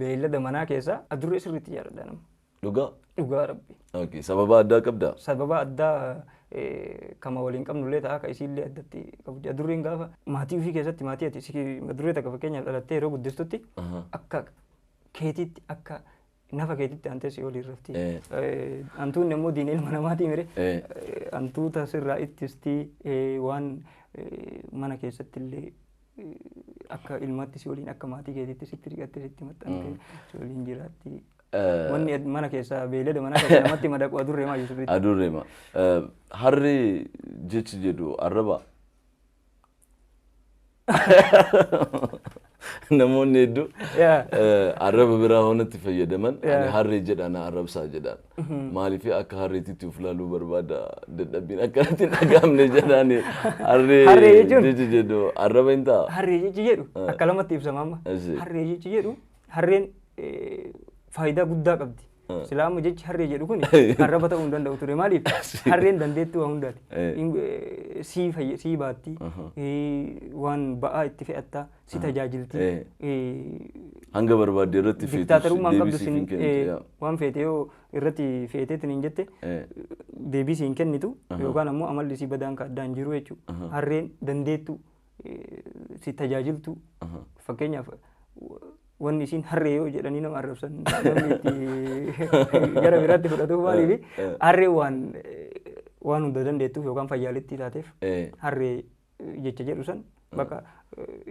Beellada manaa keessaa adurree sirriitti jaalladha nama. Dhugaa? Dhugaa Rabbi. Okay. Sababa addaa qabdaa? Sababa addaa kama waliin qabnullee ta'a, ka isiillee addatti qabdi. Adurreen gaafa maatii ofii keessatti maatii ati adurree takka fakkeenyaaf dhalattee yeroo guddistutti akka keetiitti, akka nafa keetitti aantee si waliin rafti. Hantuunni immoo diina ilma namaatii mire. Hantuuta sirraa ittisti, waan mana keessatti illee akka ilmaatti si waliin, akka maatii keetiitti sitti riqattee, sitti maxxantee si waliin jiraatti. Wanni mana keessaa, beeylada manaa keessaa namatti madaqu adurree maa sirriitti. Adurreema. Harree jechi jedhu arraba? Namoonni hedduu arraba biraa hoonatti fayyadaman, ani harree jedha na arrabsaa jedhaan. Maaliif akka harreetitti of laaluu barbaada, dadhabbiin akkanatti hin dhaga'amne jedhaan harree. Harree jechuun? Jechi jedhu arraba hin ta'a? Harree jechi jedhu akka lamatti ibsama amma. Harree jechi jedhu, harreen faayidaa guddaa qabdi. Silaa amma jechi harree jedhu kun arraba ta'uu hin danda'u ture. Maaliif? Harreen dandeettii waa hundaati. Sii baatti, waan ba'aa itti fe'atta, si tajaajilti. Hanga barbaadde irratti feetu Diktaatarummaan qabdu deebii siif hin kennitu. Waan feete yoo irratti feeteetiin hin jette deebii siin kennitu, yookaan ammoo amalli isii badaan ka addaan jiru jechuudha. Harreen dandeettu si tajaajiltu, fakkeenyaaf wanni isiin harree yoo jedhanii nama arrabsan namni itti gara biraatti fudhatuuf, maaliif harree waan hunda dandeettuuf yookaan fayyaalittii taateef harree jecha jedhu san bakka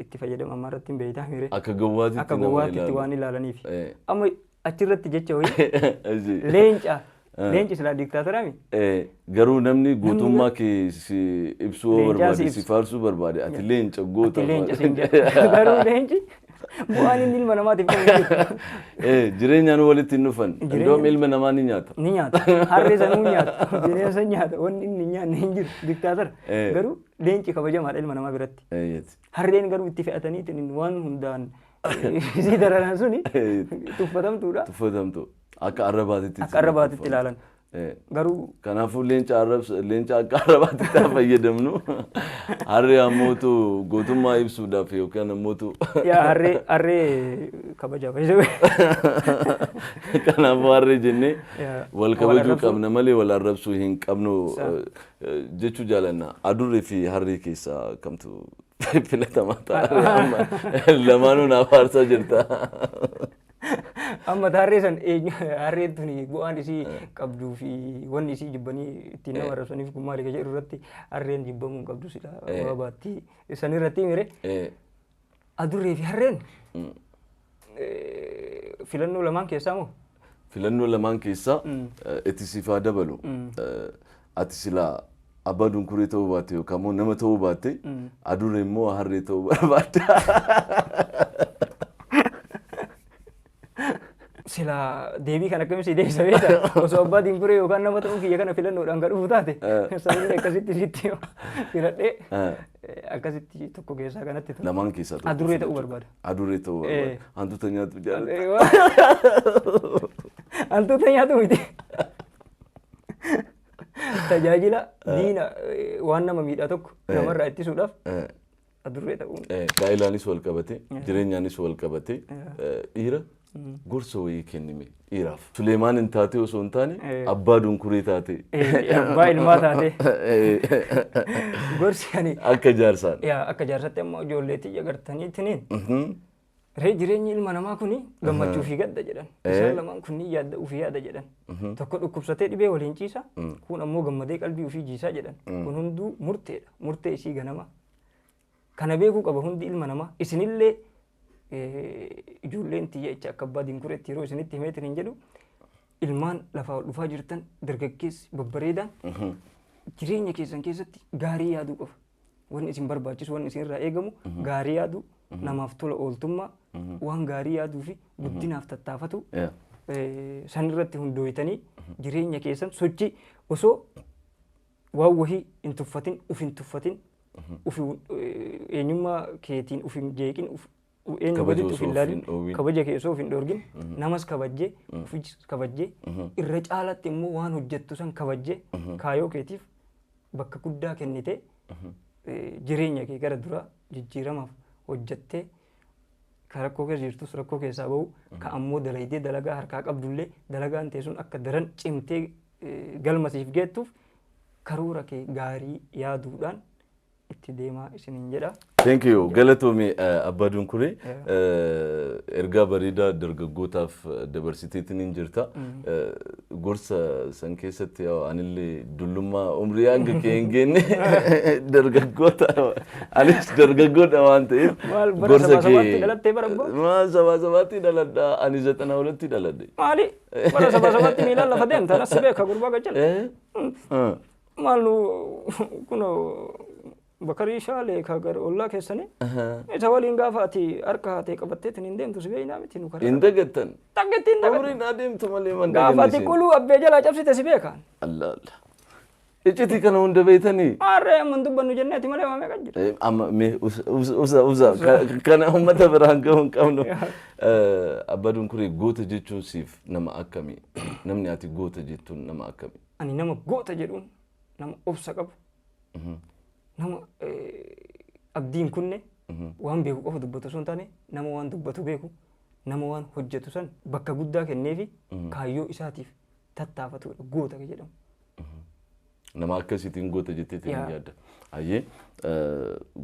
itti fayyadama ammaa irratti hin beektaa mire. Akka gowwaatitti akka nama gowwaatitti ilaalu. Waan ilaalaniif. Amma achirratti jecha wayii leenca, leenci silaa diktaatorami. Garuu namni gootummaa kee si ibsuu yoo Leencaa si barbaade, si ibsu. faarsuu barbaade, ati leenca goota. Ati leenca siin jedha. Garuu leenci bu'aan inni ilma namaatiif qabu hin jiru. Jireenyaan walitti hin dhufan. Indoom ilma namaa ni nyaata. Ni nyaata. Harree sanuu ni nyaata. Bineensa nyaata. Wanni inni hin nyaanne hin jiru. Diktaatora. Garuu leenci kabajamaadha ilma namaa biratti. Harreen garuu itti fe'ataniitiin waan hundaan isii dararan suni tuffatamtuudha. Tuffatamtu. Akka arrabaatitti. Akka arrabaatitti ilaalan. Garuu Kanaafuu leenca arrabsa, leenca akka arrabaatitti haa fayyadamnu. Harree ammootu gootummaa ibsuudhaaf yookaan ammootu Yaa, harree kabajaa fayyadamu. Kanaafuu harree jennee wal kabajuu arrabsuu. Qabna malee wal arrabsuu hin qabnu jechuu jaalanna. Adurree fi harree keessaa kamtu filatamaa ta'a? Amma lamaanuu naaf aarsaa jirta. Amma harree san eenyu, harreen tuni bu'aan isii qabduu fi wanni isii jibbanii ittiin nama arrabsaniif kun maali ka jedhu irratti, harreen jibbamuu hin qabdu, sila waa baatti san irratti mire. Adurree fi harreen filannoo lamaan keessaa moo? Filannoo lamaan keessaa itti siif haa dabalu. Ati silaa abbaa dunkuree ta'uu baatte yookaan immoo nama ta'uu baatte, adurree immoo harree ta'uu barbaadda? Silaa deebii kan akkamitti si deebisa beektaa? Osoo abbaa dinkuree yookaan nama ta'uu kiyya kana filannoodhaan kan dhufu taate, sababni akkasitti sitti filadhee akkasitti tokko keessaa kanatti ta'u. Lamaan keessaa tokko. Adurree ta'uu barbaada. Adurree ta'uu barbaada. Hantuuta nyaatu jaalladha. Hantuuta nyaatu miti. Tajaajila diina waan nama miidhaa tokko namarraa ittisuudhaaf adurree ta'uun. Gaa'ilaanis wal qabate, jireenyaanis wal qabate, dhiira gorsa wayii kennime dhiiraaf. Suleemaan hin taate osoo hin taane abbaa dunkuree taate. Abbaa ilmaa taate. Gorsi ani Akka jaarsaan. Yaa, akka jaarsatti amma ijoolleetti agartaniitiniin Ree jireenyi ilma namaa kuni gammachuu fi gadda jedhan. Isaan lamaan kunniin yaadda ofii yaada jedhan. Tokko dhukkubsatee dhibee waliin ciisa, kun ammoo gammadee qalbii ofii jiisaa jedhan. Kun hunduu murteedha. Murtee isii ganama. Kana beekuu qaba hundi ilma namaa. Isinillee ijoolleen tiyya jecha akka abbaa dinkureetti yeroo isinitti himeetiin hin jedhu, ilmaan lafaa ol dhufaa jirtan, dargaggeessi babbareedaan, jireenya keessan keessatti gaarii yaaduu qofa. Wanni isin barbaachisu, wanni isin irraa eegamu gaarii yaaduu, namaaf tola ooltummaa, waan gaarii yaaduu fi guddinaaf tattaafatu, san irratti hundooytanii jireenya keessan sochii osoo waan wahii hin tuffatin, uf hin tuffatin, uf eenyummaa keetiin uf hin jeeqin, uf eenyu Kabaja gaditti uf osoo hin of ilaalin, hin dhoowwin. Kabaja kee osoo of hin dhoorgin, namas kabajjee, ofis kabajjee, irra caalatti immoo waan hojjettu san kabajjee, kaayoo keetiif bakka guddaa kennite, jireenya kee gara duraa jijjiiramaaf hojjettee, ka rakkoo keessa jirtus rakkoo keessaa bahu, ka ammoo dalaydee dalagaa harkaa qabdullee dalagaan ta'e sun akka daran cimtee galma siif geettuuf karoora kee gaarii yaaduudhaan itti deemaa isiniin jedha. Thank you. Galatoomi, Abbaa Dunkuree. Ergaa bareedaa dargaggootaaf dabarsiteetiin hin jirta. Gorsa san keessatti anillee dullummaa umrii hanga kee hin geenne, dargaggoota, anis dargaggoodha waan ta'eef. Maal, bara sabaa sabaatti dhalattee bara abbaa? Maal, sabaa sabaatti dhaladha, ani 92tti dhaladhe. Maali, bara saba sabaatti miilaan lafa deemta, nas beeka gurbaa gajjala. Maal, nu kunoo Bakarii Shaalee ka gara ollaa keessanii isa waliin gaafa ati harka haatee qabatteetiin hin deemtu si beeknaa miti nu karaa. Hin dagattan. Takkitti hin dagattan. Umriin adeemtu malee man Gaafa ati quluu abbee jalaa cabsite si beekaan. Allah Allah. Iccitii kana hunda beektanii? Maarree, amma hin dubbannu jenneeti malee waa meeqa jira. Amma mee usa usa usa, kana uummata biraan gahuu hin qabnu. Abbaa Dunkuree, goota jechuun siif nama akkamii? Namni ati goota jettuun nama akkamii? Ani nama goota jedhuun nama obsa qabu, nama abdii hin kunne, waan beeku qofa dubbatu osoo hin taane nama waan dubbatu beeku, nama waan hojjetu san bakka guddaa kenneefi kaayyoo isaatiif tattaafatudha goota kan jedhamu. Nama akkasiitiin goota jetteetiin hin yaadda. Ayyee,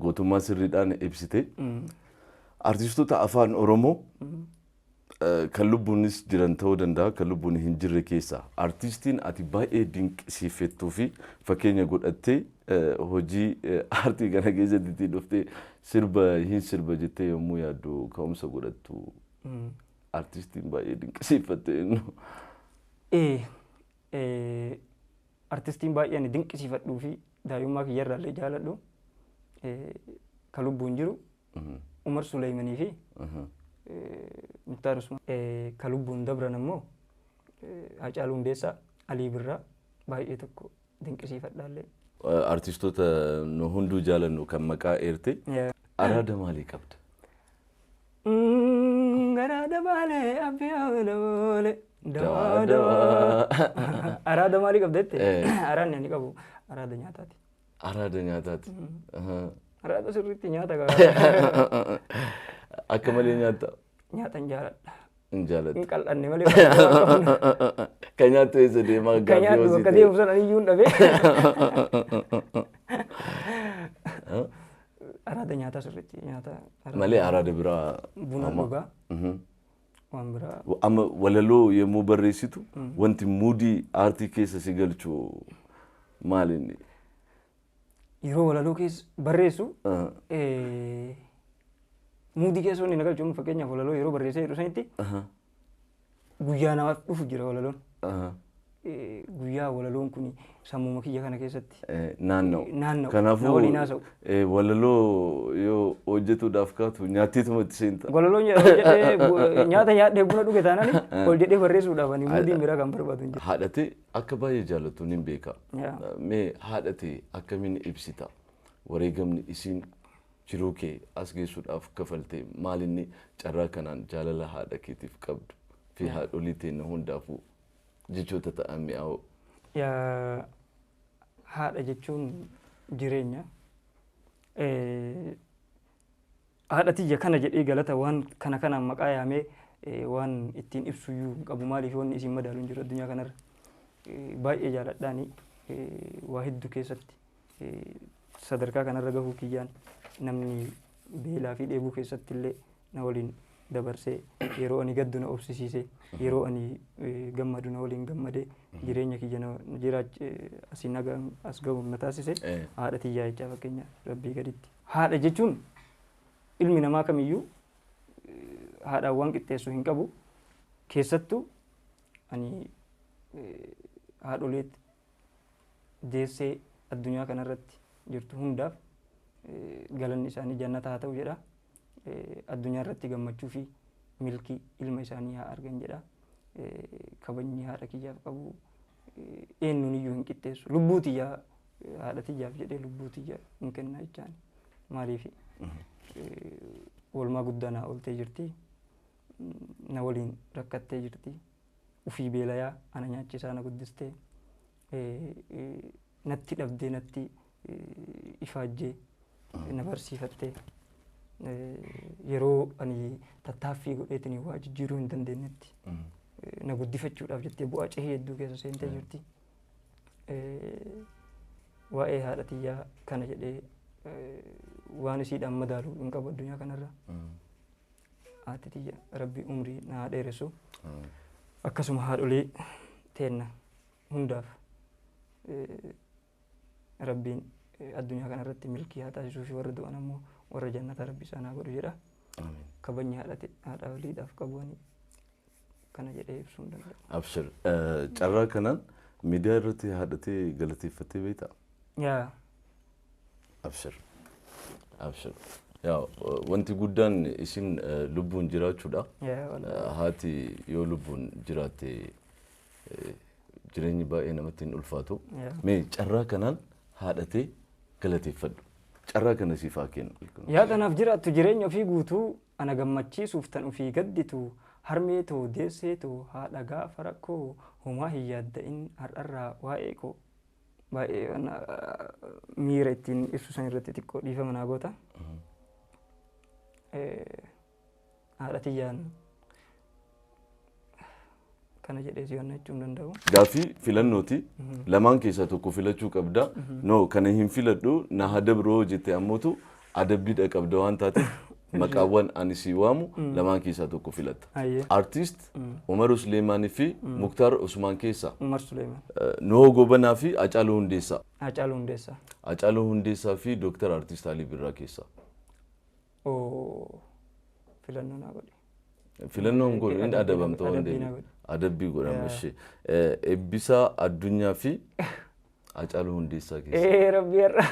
gootummaa sirriidhaan ibsite. Artistoota afaan Oromoo kan lubbuunis jiran ta'uu danda'a, kan lubbuun hin jirre keessaa artistiin ati baay'ee dinqisiifattuu fi fakkeenya godhattee hojii aartii kana keessatti ittiin dhuftee sirba hin sirba jettee yommuu yaaddu ka'umsa godhattu, artistiin baay'ee dinqisiifatte eenyu? Artistiin baay'ee ani dinqisiifadhuu fi daa'imummaa kiyyarraallee jaaladhu kan lubbuun jiru Umar Suleeymanii fi Muktaar Usmaan. Kan lubbuun dabran ammoo Haacaaluu Hundeessaa, Alii Birraa baay'ee tokko dinqisiifadhaallee. Artistoota nu hunduu jaalannu kan maqaa eerte. Araada maalii qabda? Garaada baalee abbee oole dawaa dawaa. Araada maalii qabda jette? Araadni ani qabu araada nyaataati. Araada nyaataati. Araada sirriitti nyaata qaba. Akka malee nyaatta? Nyaatan jaaladha. Hin jaalattu. Hin qal'anne malee. Kan nyaattu eessa deemaa Kan gaaffii nyaadhu hojii bakka ta'e. deemu sana iyyuu hin dhabee. Araada nyaataa sirriitti nyaata. Malee araada biraa. Buna dhugaa. Waan biraa. Amma walaloo yommuu barreessitu wanti muudii aartii keessa si galchu maal inni? Yeroo walaloo keessa barreessu muudii keessa wanni na galchu, fakkeenyaaf walaloo yeroo barreessee jedhu sanitti guyyaa namaaf dhufu jira walaloon. Guyyaa walaloon kun sammuma kiyya kana keessatti Naanna'u. naanna'u. Kanaafuu Na waliin haasa'u. Walaloo yoo hojjetuudhaaf kaatu nyaattiituma itti seenta. Walaloon jedhee nyaata nyaadhee buna dhuge taanaan ol jedhee barreessuudhaaf ani muudiin biraa kan barbaadu hin jiru. Haadhatee akka baay'ee jaallattu nin beeka. Mee haadhatee akkamiin ibsita? Wareegamni isiin jiruu kee as geessuudhaaf kafalte maalinni, carraa kanaan jaalala haadha keetiif qabdu fi haadholii teenya hundaafuu jechoota ta'an mi'aawoo. Yaa, haadha jechuun jireenya. Haadha tiyya kana jedhee galata waan kana kanaan maqaa yaamee waan ittiin ibsuyyuu hin qabu, maaliif wanni isin madaalu hin jiru addunyaa kanarra. Baay'ee jaaladhaani, waa hedduu keessatti sadarkaa kanarra gahuu kiyyaan namni beelaa fi dheebuu keessatti illee na waliin dabarsee, yeroo ani gaddu na obsisiise, yeroo ani gammadu na waliin gammadee, jireenya kiyya na jiraach asii nagaan as gahu na taasise haadha tiyyaa jechaa fakkeenya rabbii gaditti. Haadha jechuun ilmi namaa kamiyyuu haadhaan waan qixxeessu hin qabu. Keessattuu ani haadholee deessee addunyaa kanarratti jirtu hundaaf galanni isaanii jannata haa ta'u jedha. Addunyaa irratti gammachuu fi milkii ilma isaanii haa argan jedha. Kabajni haadha kiyyaaf qabu eenyuun iyyuu hin qixxeessu. Lubbuu tiyyaa haadha tiyyaaf jedhee lubbuu tiyya hin kenna jechaan. Maaliif oolmaa guddaa naa ooltee jirti. Na waliin rakkattee jirti. Ufii beelayaa ana nyaachisaa na guddistee, natti dhabdee, natti ifaajjee na barsiifattee, yeroo ani tattaaffii godheetiin waa jijjiiruu hin dandeenyetti na guddifachuudhaaf jettee bu'aa cehee hedduu keessa seentee jirti. Waa'ee haadha tiyyaa kana jedhee waan isiidhaan madaalu hin qabu addunyaa kanarra. Haati tiyya rabbi umrii na haa dheeressu. Akkasuma haadholii teenna hundaaf rabbiin addunyaa kanarratti milkii haa taasisuu fi warra du'an ammoo warra jannata rabbi isaan haa godhu jedha. Kabajni haadholiidhaaf qabu ani kana jedhee ibsuu hin danda'u. Abshir. Carraa kanaan miidiyaa irratti haadhatee galateeffattee beektaa? Yaa. Abshir. Abshir. Yaa, wanti guddaan isin lubbuun jiraachuudha. Yaa wallaahi. Haati yoo lubbuun jiraatte jireenyi baay'ee namatti hin ulfaatu. Mee carraa kanaan haadhatee galateeffadhu. Carraa kana siif haa kennu. Yaa tanaaf jiraattu jireenya ofii guutuu, ana gammachiisuuf tan ofii gadditu, harmee too, deessee too, haadha gaafa rakkoo, homaa hin yaadda'in har'arraa waa'ee koo. Baay'ee miira ittiin ibsu san irratti xiqqoo dhiifama naa goota. Haadha tiyyaan kana jedhee si wanna jechuu hin danda'u. Gaaffii filannooti. Lamaan keessaa tokko filachuu qabda. No, kana hin filadhu, na hadabroo jette ammootu adabbiidha qabda waan taateef maqaawwan ani si waamu lamaan keessaa tokko filatta. Hayyee. Artist Umar Suleemaanii fi Muktaar Usmaan keessaa. Umar Suleeman. Nuhoo Gobanaa fi Hacaaluu Hundeessaa. Hacaaluu Hundeessaa. Hacaaluu Hundeessaa fi Dooktar Artist Alii Birraa keessaa. Oo, filannoo naa godhe. Filannoon godhu inni adabamta waan Adabbii naa deebi'e. godhe. Adabbii godhama ishee. Eebbisaa Addunyaa fi Hacaaluu Hundeessaa keessaa. Ee rabbi har'a.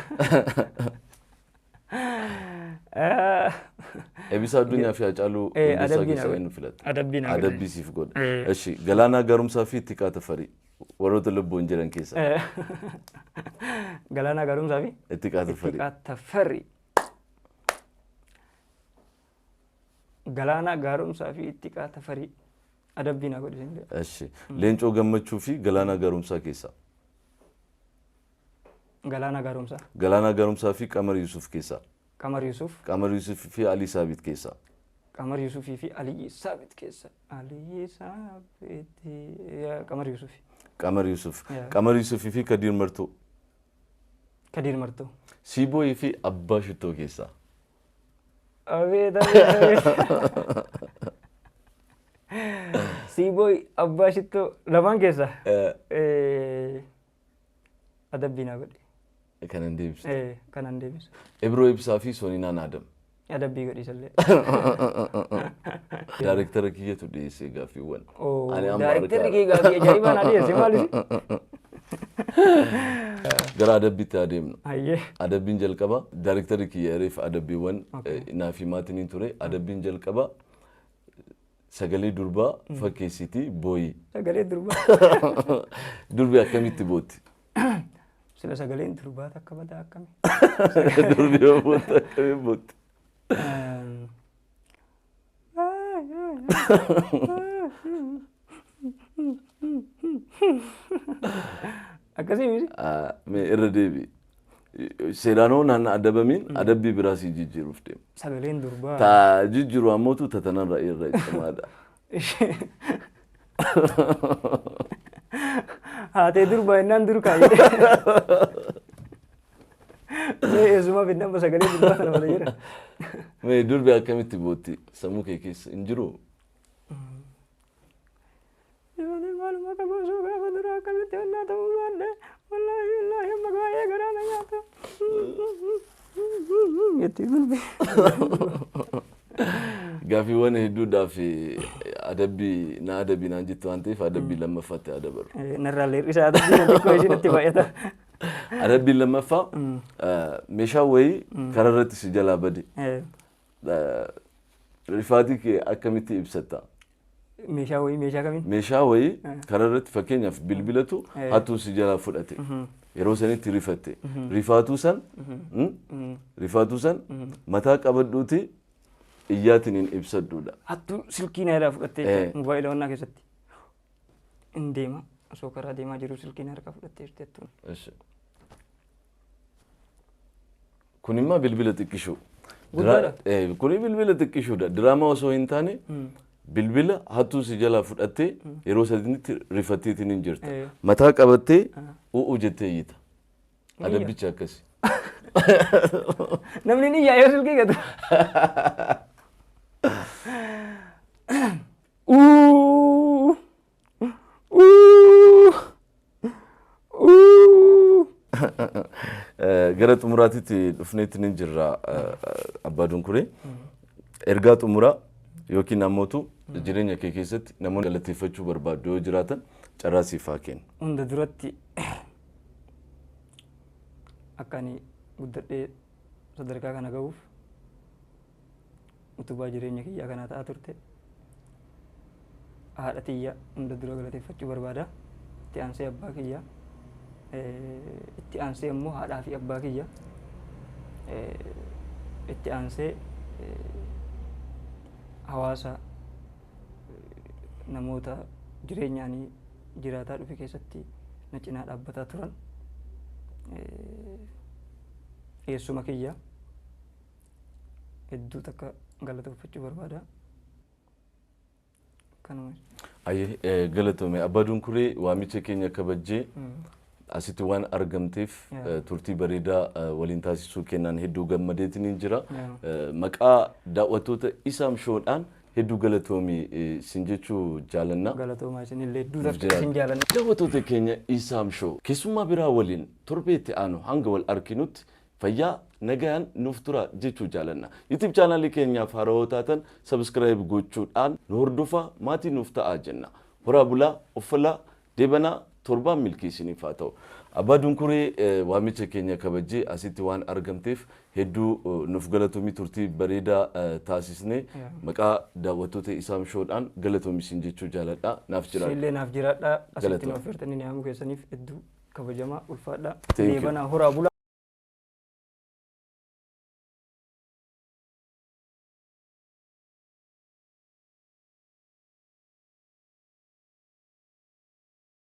Eebbisaa Addunyaa fi Hacaaluu Hundeessaa Adabbii naa keessaa godhe. eenyu filatta? Adabbii naa godhe. Adabbii siif godha. Eshi, Galaanaa Gaaromsaa fi Ittiqaa Tafarii warroota lubbuun jiran keessaa. Galaanaa Gaaromsaa fi Ittiqaa Tafarii. Ittiqaa Tafarii. Galaanaa Gaaromsaa fi Ittiqaa Tafarii, adabbii naa godhe isin jedha. Eshi, Leencoo Gammachuu fi Galaanaa Gaaromsaa keessaa. Galaanaa Gaaromsaa. Galaanaa Gaaromsaa fi Qamar Yusuf keessaa. Qamar Yusuf. Qamar Yusuf fi Alii Saabit keessaa. Qamar Yusufii fi Aliyyi Saabit keessa. Aliyyi Saabit, Qamar Yusuf. Qamar Yusuf. Yaa. Qamar Yusufii fi Kadiir Martuu. Kadiir Martuu. Siibooyii fi Abbaa Shittoo keessaa. Abeet abeet abeet. Siibooy, Abbaa Shittoo lamaan keessa. Adabbii naa godhe. Kanan deebisu. Kanan deebisu. Ibroo Ibsaa fi Soninaan Adam. Adabbii godhi isallee. Daayirektara kiyyatu dhiyeessee gaaffiiwwan. Oo, Ani amma daayirektarri harkaa- kee gaaffii ajaa'ibaa naa dhiyeesse maaliif? Gara adabbiitti adeemnu. Hayyee. Adabbiin jalqaba daayirektarri kiyya reef adabbiiwwan naaf himaatiin ture. Adabbiin jalqaba sagalee durbaa fakkeessitii booyi. Sagalee durbaa. Durbi akkamitti bootti? Sila sagaleen durbaa takka badaa akkami? Durbi yoo bootti akkamitti bootti? Akkasii miti? Mee irra deebi. Seeraanoo naan adabamiin adabbii biraa si jijjiiruuf deema. Sagaleen durbaa. Ta jijjiiru ammootu tatanarra irra cimaadha. Haatee durbaa innaan dur kaayee. Mee eessumaa fidna amma sagalee durbaa kana mala jira. Mee durbi akkamitti bootti sammuu kee keessa hin jiru? Ijoollee maaluma qabu osoo gaafa duraa akkamitti onnaa ta'uu baadhe, wallaahi wallaahi amma baay'ee garaa na nyaata. Jetti durbi. Gaaffiiwwan hedduudhaaf adabbii na adabii naan jettu waan ta'eef adabbii lammaffaatti haa dabarru. Narraa leerrisaa adabbii kan xiqqoo isinitti baay'ata. Adabbiin lammaffaa meeshaa wayii karaa irratti si jalaa bade. Rifaatii kee akkamitti ibsatta? Meeshaa wayii meeshaa kamiin? Meeshaa wayii karaa irratti, fakkeenyaaf bilbilatu hattuun si jalaa fudhate. Yeroo sanitti rifatte. Rifaatuu san rifaatuu san mataa qabadhuuti iyyaatiin hin ibsadhuudha. Hattuu silkii na jalaa fudhattee mobaayila wannaa keessatti. Hin deema, osoo karaa deemaa jiru silkii na harkaa fudhattee jirti hattuun. Kun immoo bilbila xiqqishuu. Guddaadha. Kuni bilbila xiqqishuudha. Diraamaa osoo hin taane bilbila hattuun si jalaa fudhattee yeroo sadiitti rifatteetiin hin jirta. Mataa qabattee u'u jettee iyyita. Adabbichi akkasi. Namni ni iyyaa yoo silkii gatu. Uuu. Uuu. Uuu. Gara xumuraatitti dhufneetti ni jirra, Abbaa Dunkuree. Ergaa xumuraa yookiin ammootu jireenya kee keessatti namoonni galateeffachuu barbaaddu yoo jiraatan carraa siif haa kennu. Hunda duratti akka ani guddadhee sadarkaa kana gahuuf utubaa jireenya kiyyaa kanaa ta'aa turte haadha tiyya hunda dura galateeffachuu barbaada. Itti aansee abbaa kiyya. Itti aansee immoo haadhaa fi abbaa kiyya. Itti aansee hawaasa namoota jireenyaanii jiraataa dhufe keessatti na cinaa dhaabbataa turan. Eessuma kiyya hedduu takka galateeffachuu barbaada. Kanuma. Ayyee, galatoomi Abbaa Dunkuree, waamicha keenya kabajjee asitti waan argamteef turtii bareedaa waliin taasisuu kennaan hedduu gammadeetiin hin jira. Maqaa daawwattoota Isaam Shoodhaan hedduu galatoomi sin jechuu jaalanna. Galatoomaa, isinillee hedduu takka isin jaalanna. Daawwattoota keenya Isaam Shoo, keessummaa biraa waliin torbee itti aanu hanga wal arginutti fayyaa nagayaan nuuf tura jechuu jaalanna. YouTube chaanaalii keenyaaf haarawoo taatan subscribe gochuudhaan nu hordofaa, maatii nuuf ta'aa jenna. Horaa bulaa, uffalaa, deebanaa, torbaan milkii isiniif haa ta'u. Abbaa Dunkuree, waamicha keenya kabajjee asitti waan argamteef hedduu nuuf galatoomii, turtii bareedaa taasisnee maqaa daawwattoota Isaam Shoodhaan galatoomi isin jechuu jaaladha. Naaf jiraadha. Isinillee naaf jiraadha. Asitti nu affeertanii yaamuu keessaniif hedduu kabajamaa, ulfaadha. Deebanaa, horaa bulaa.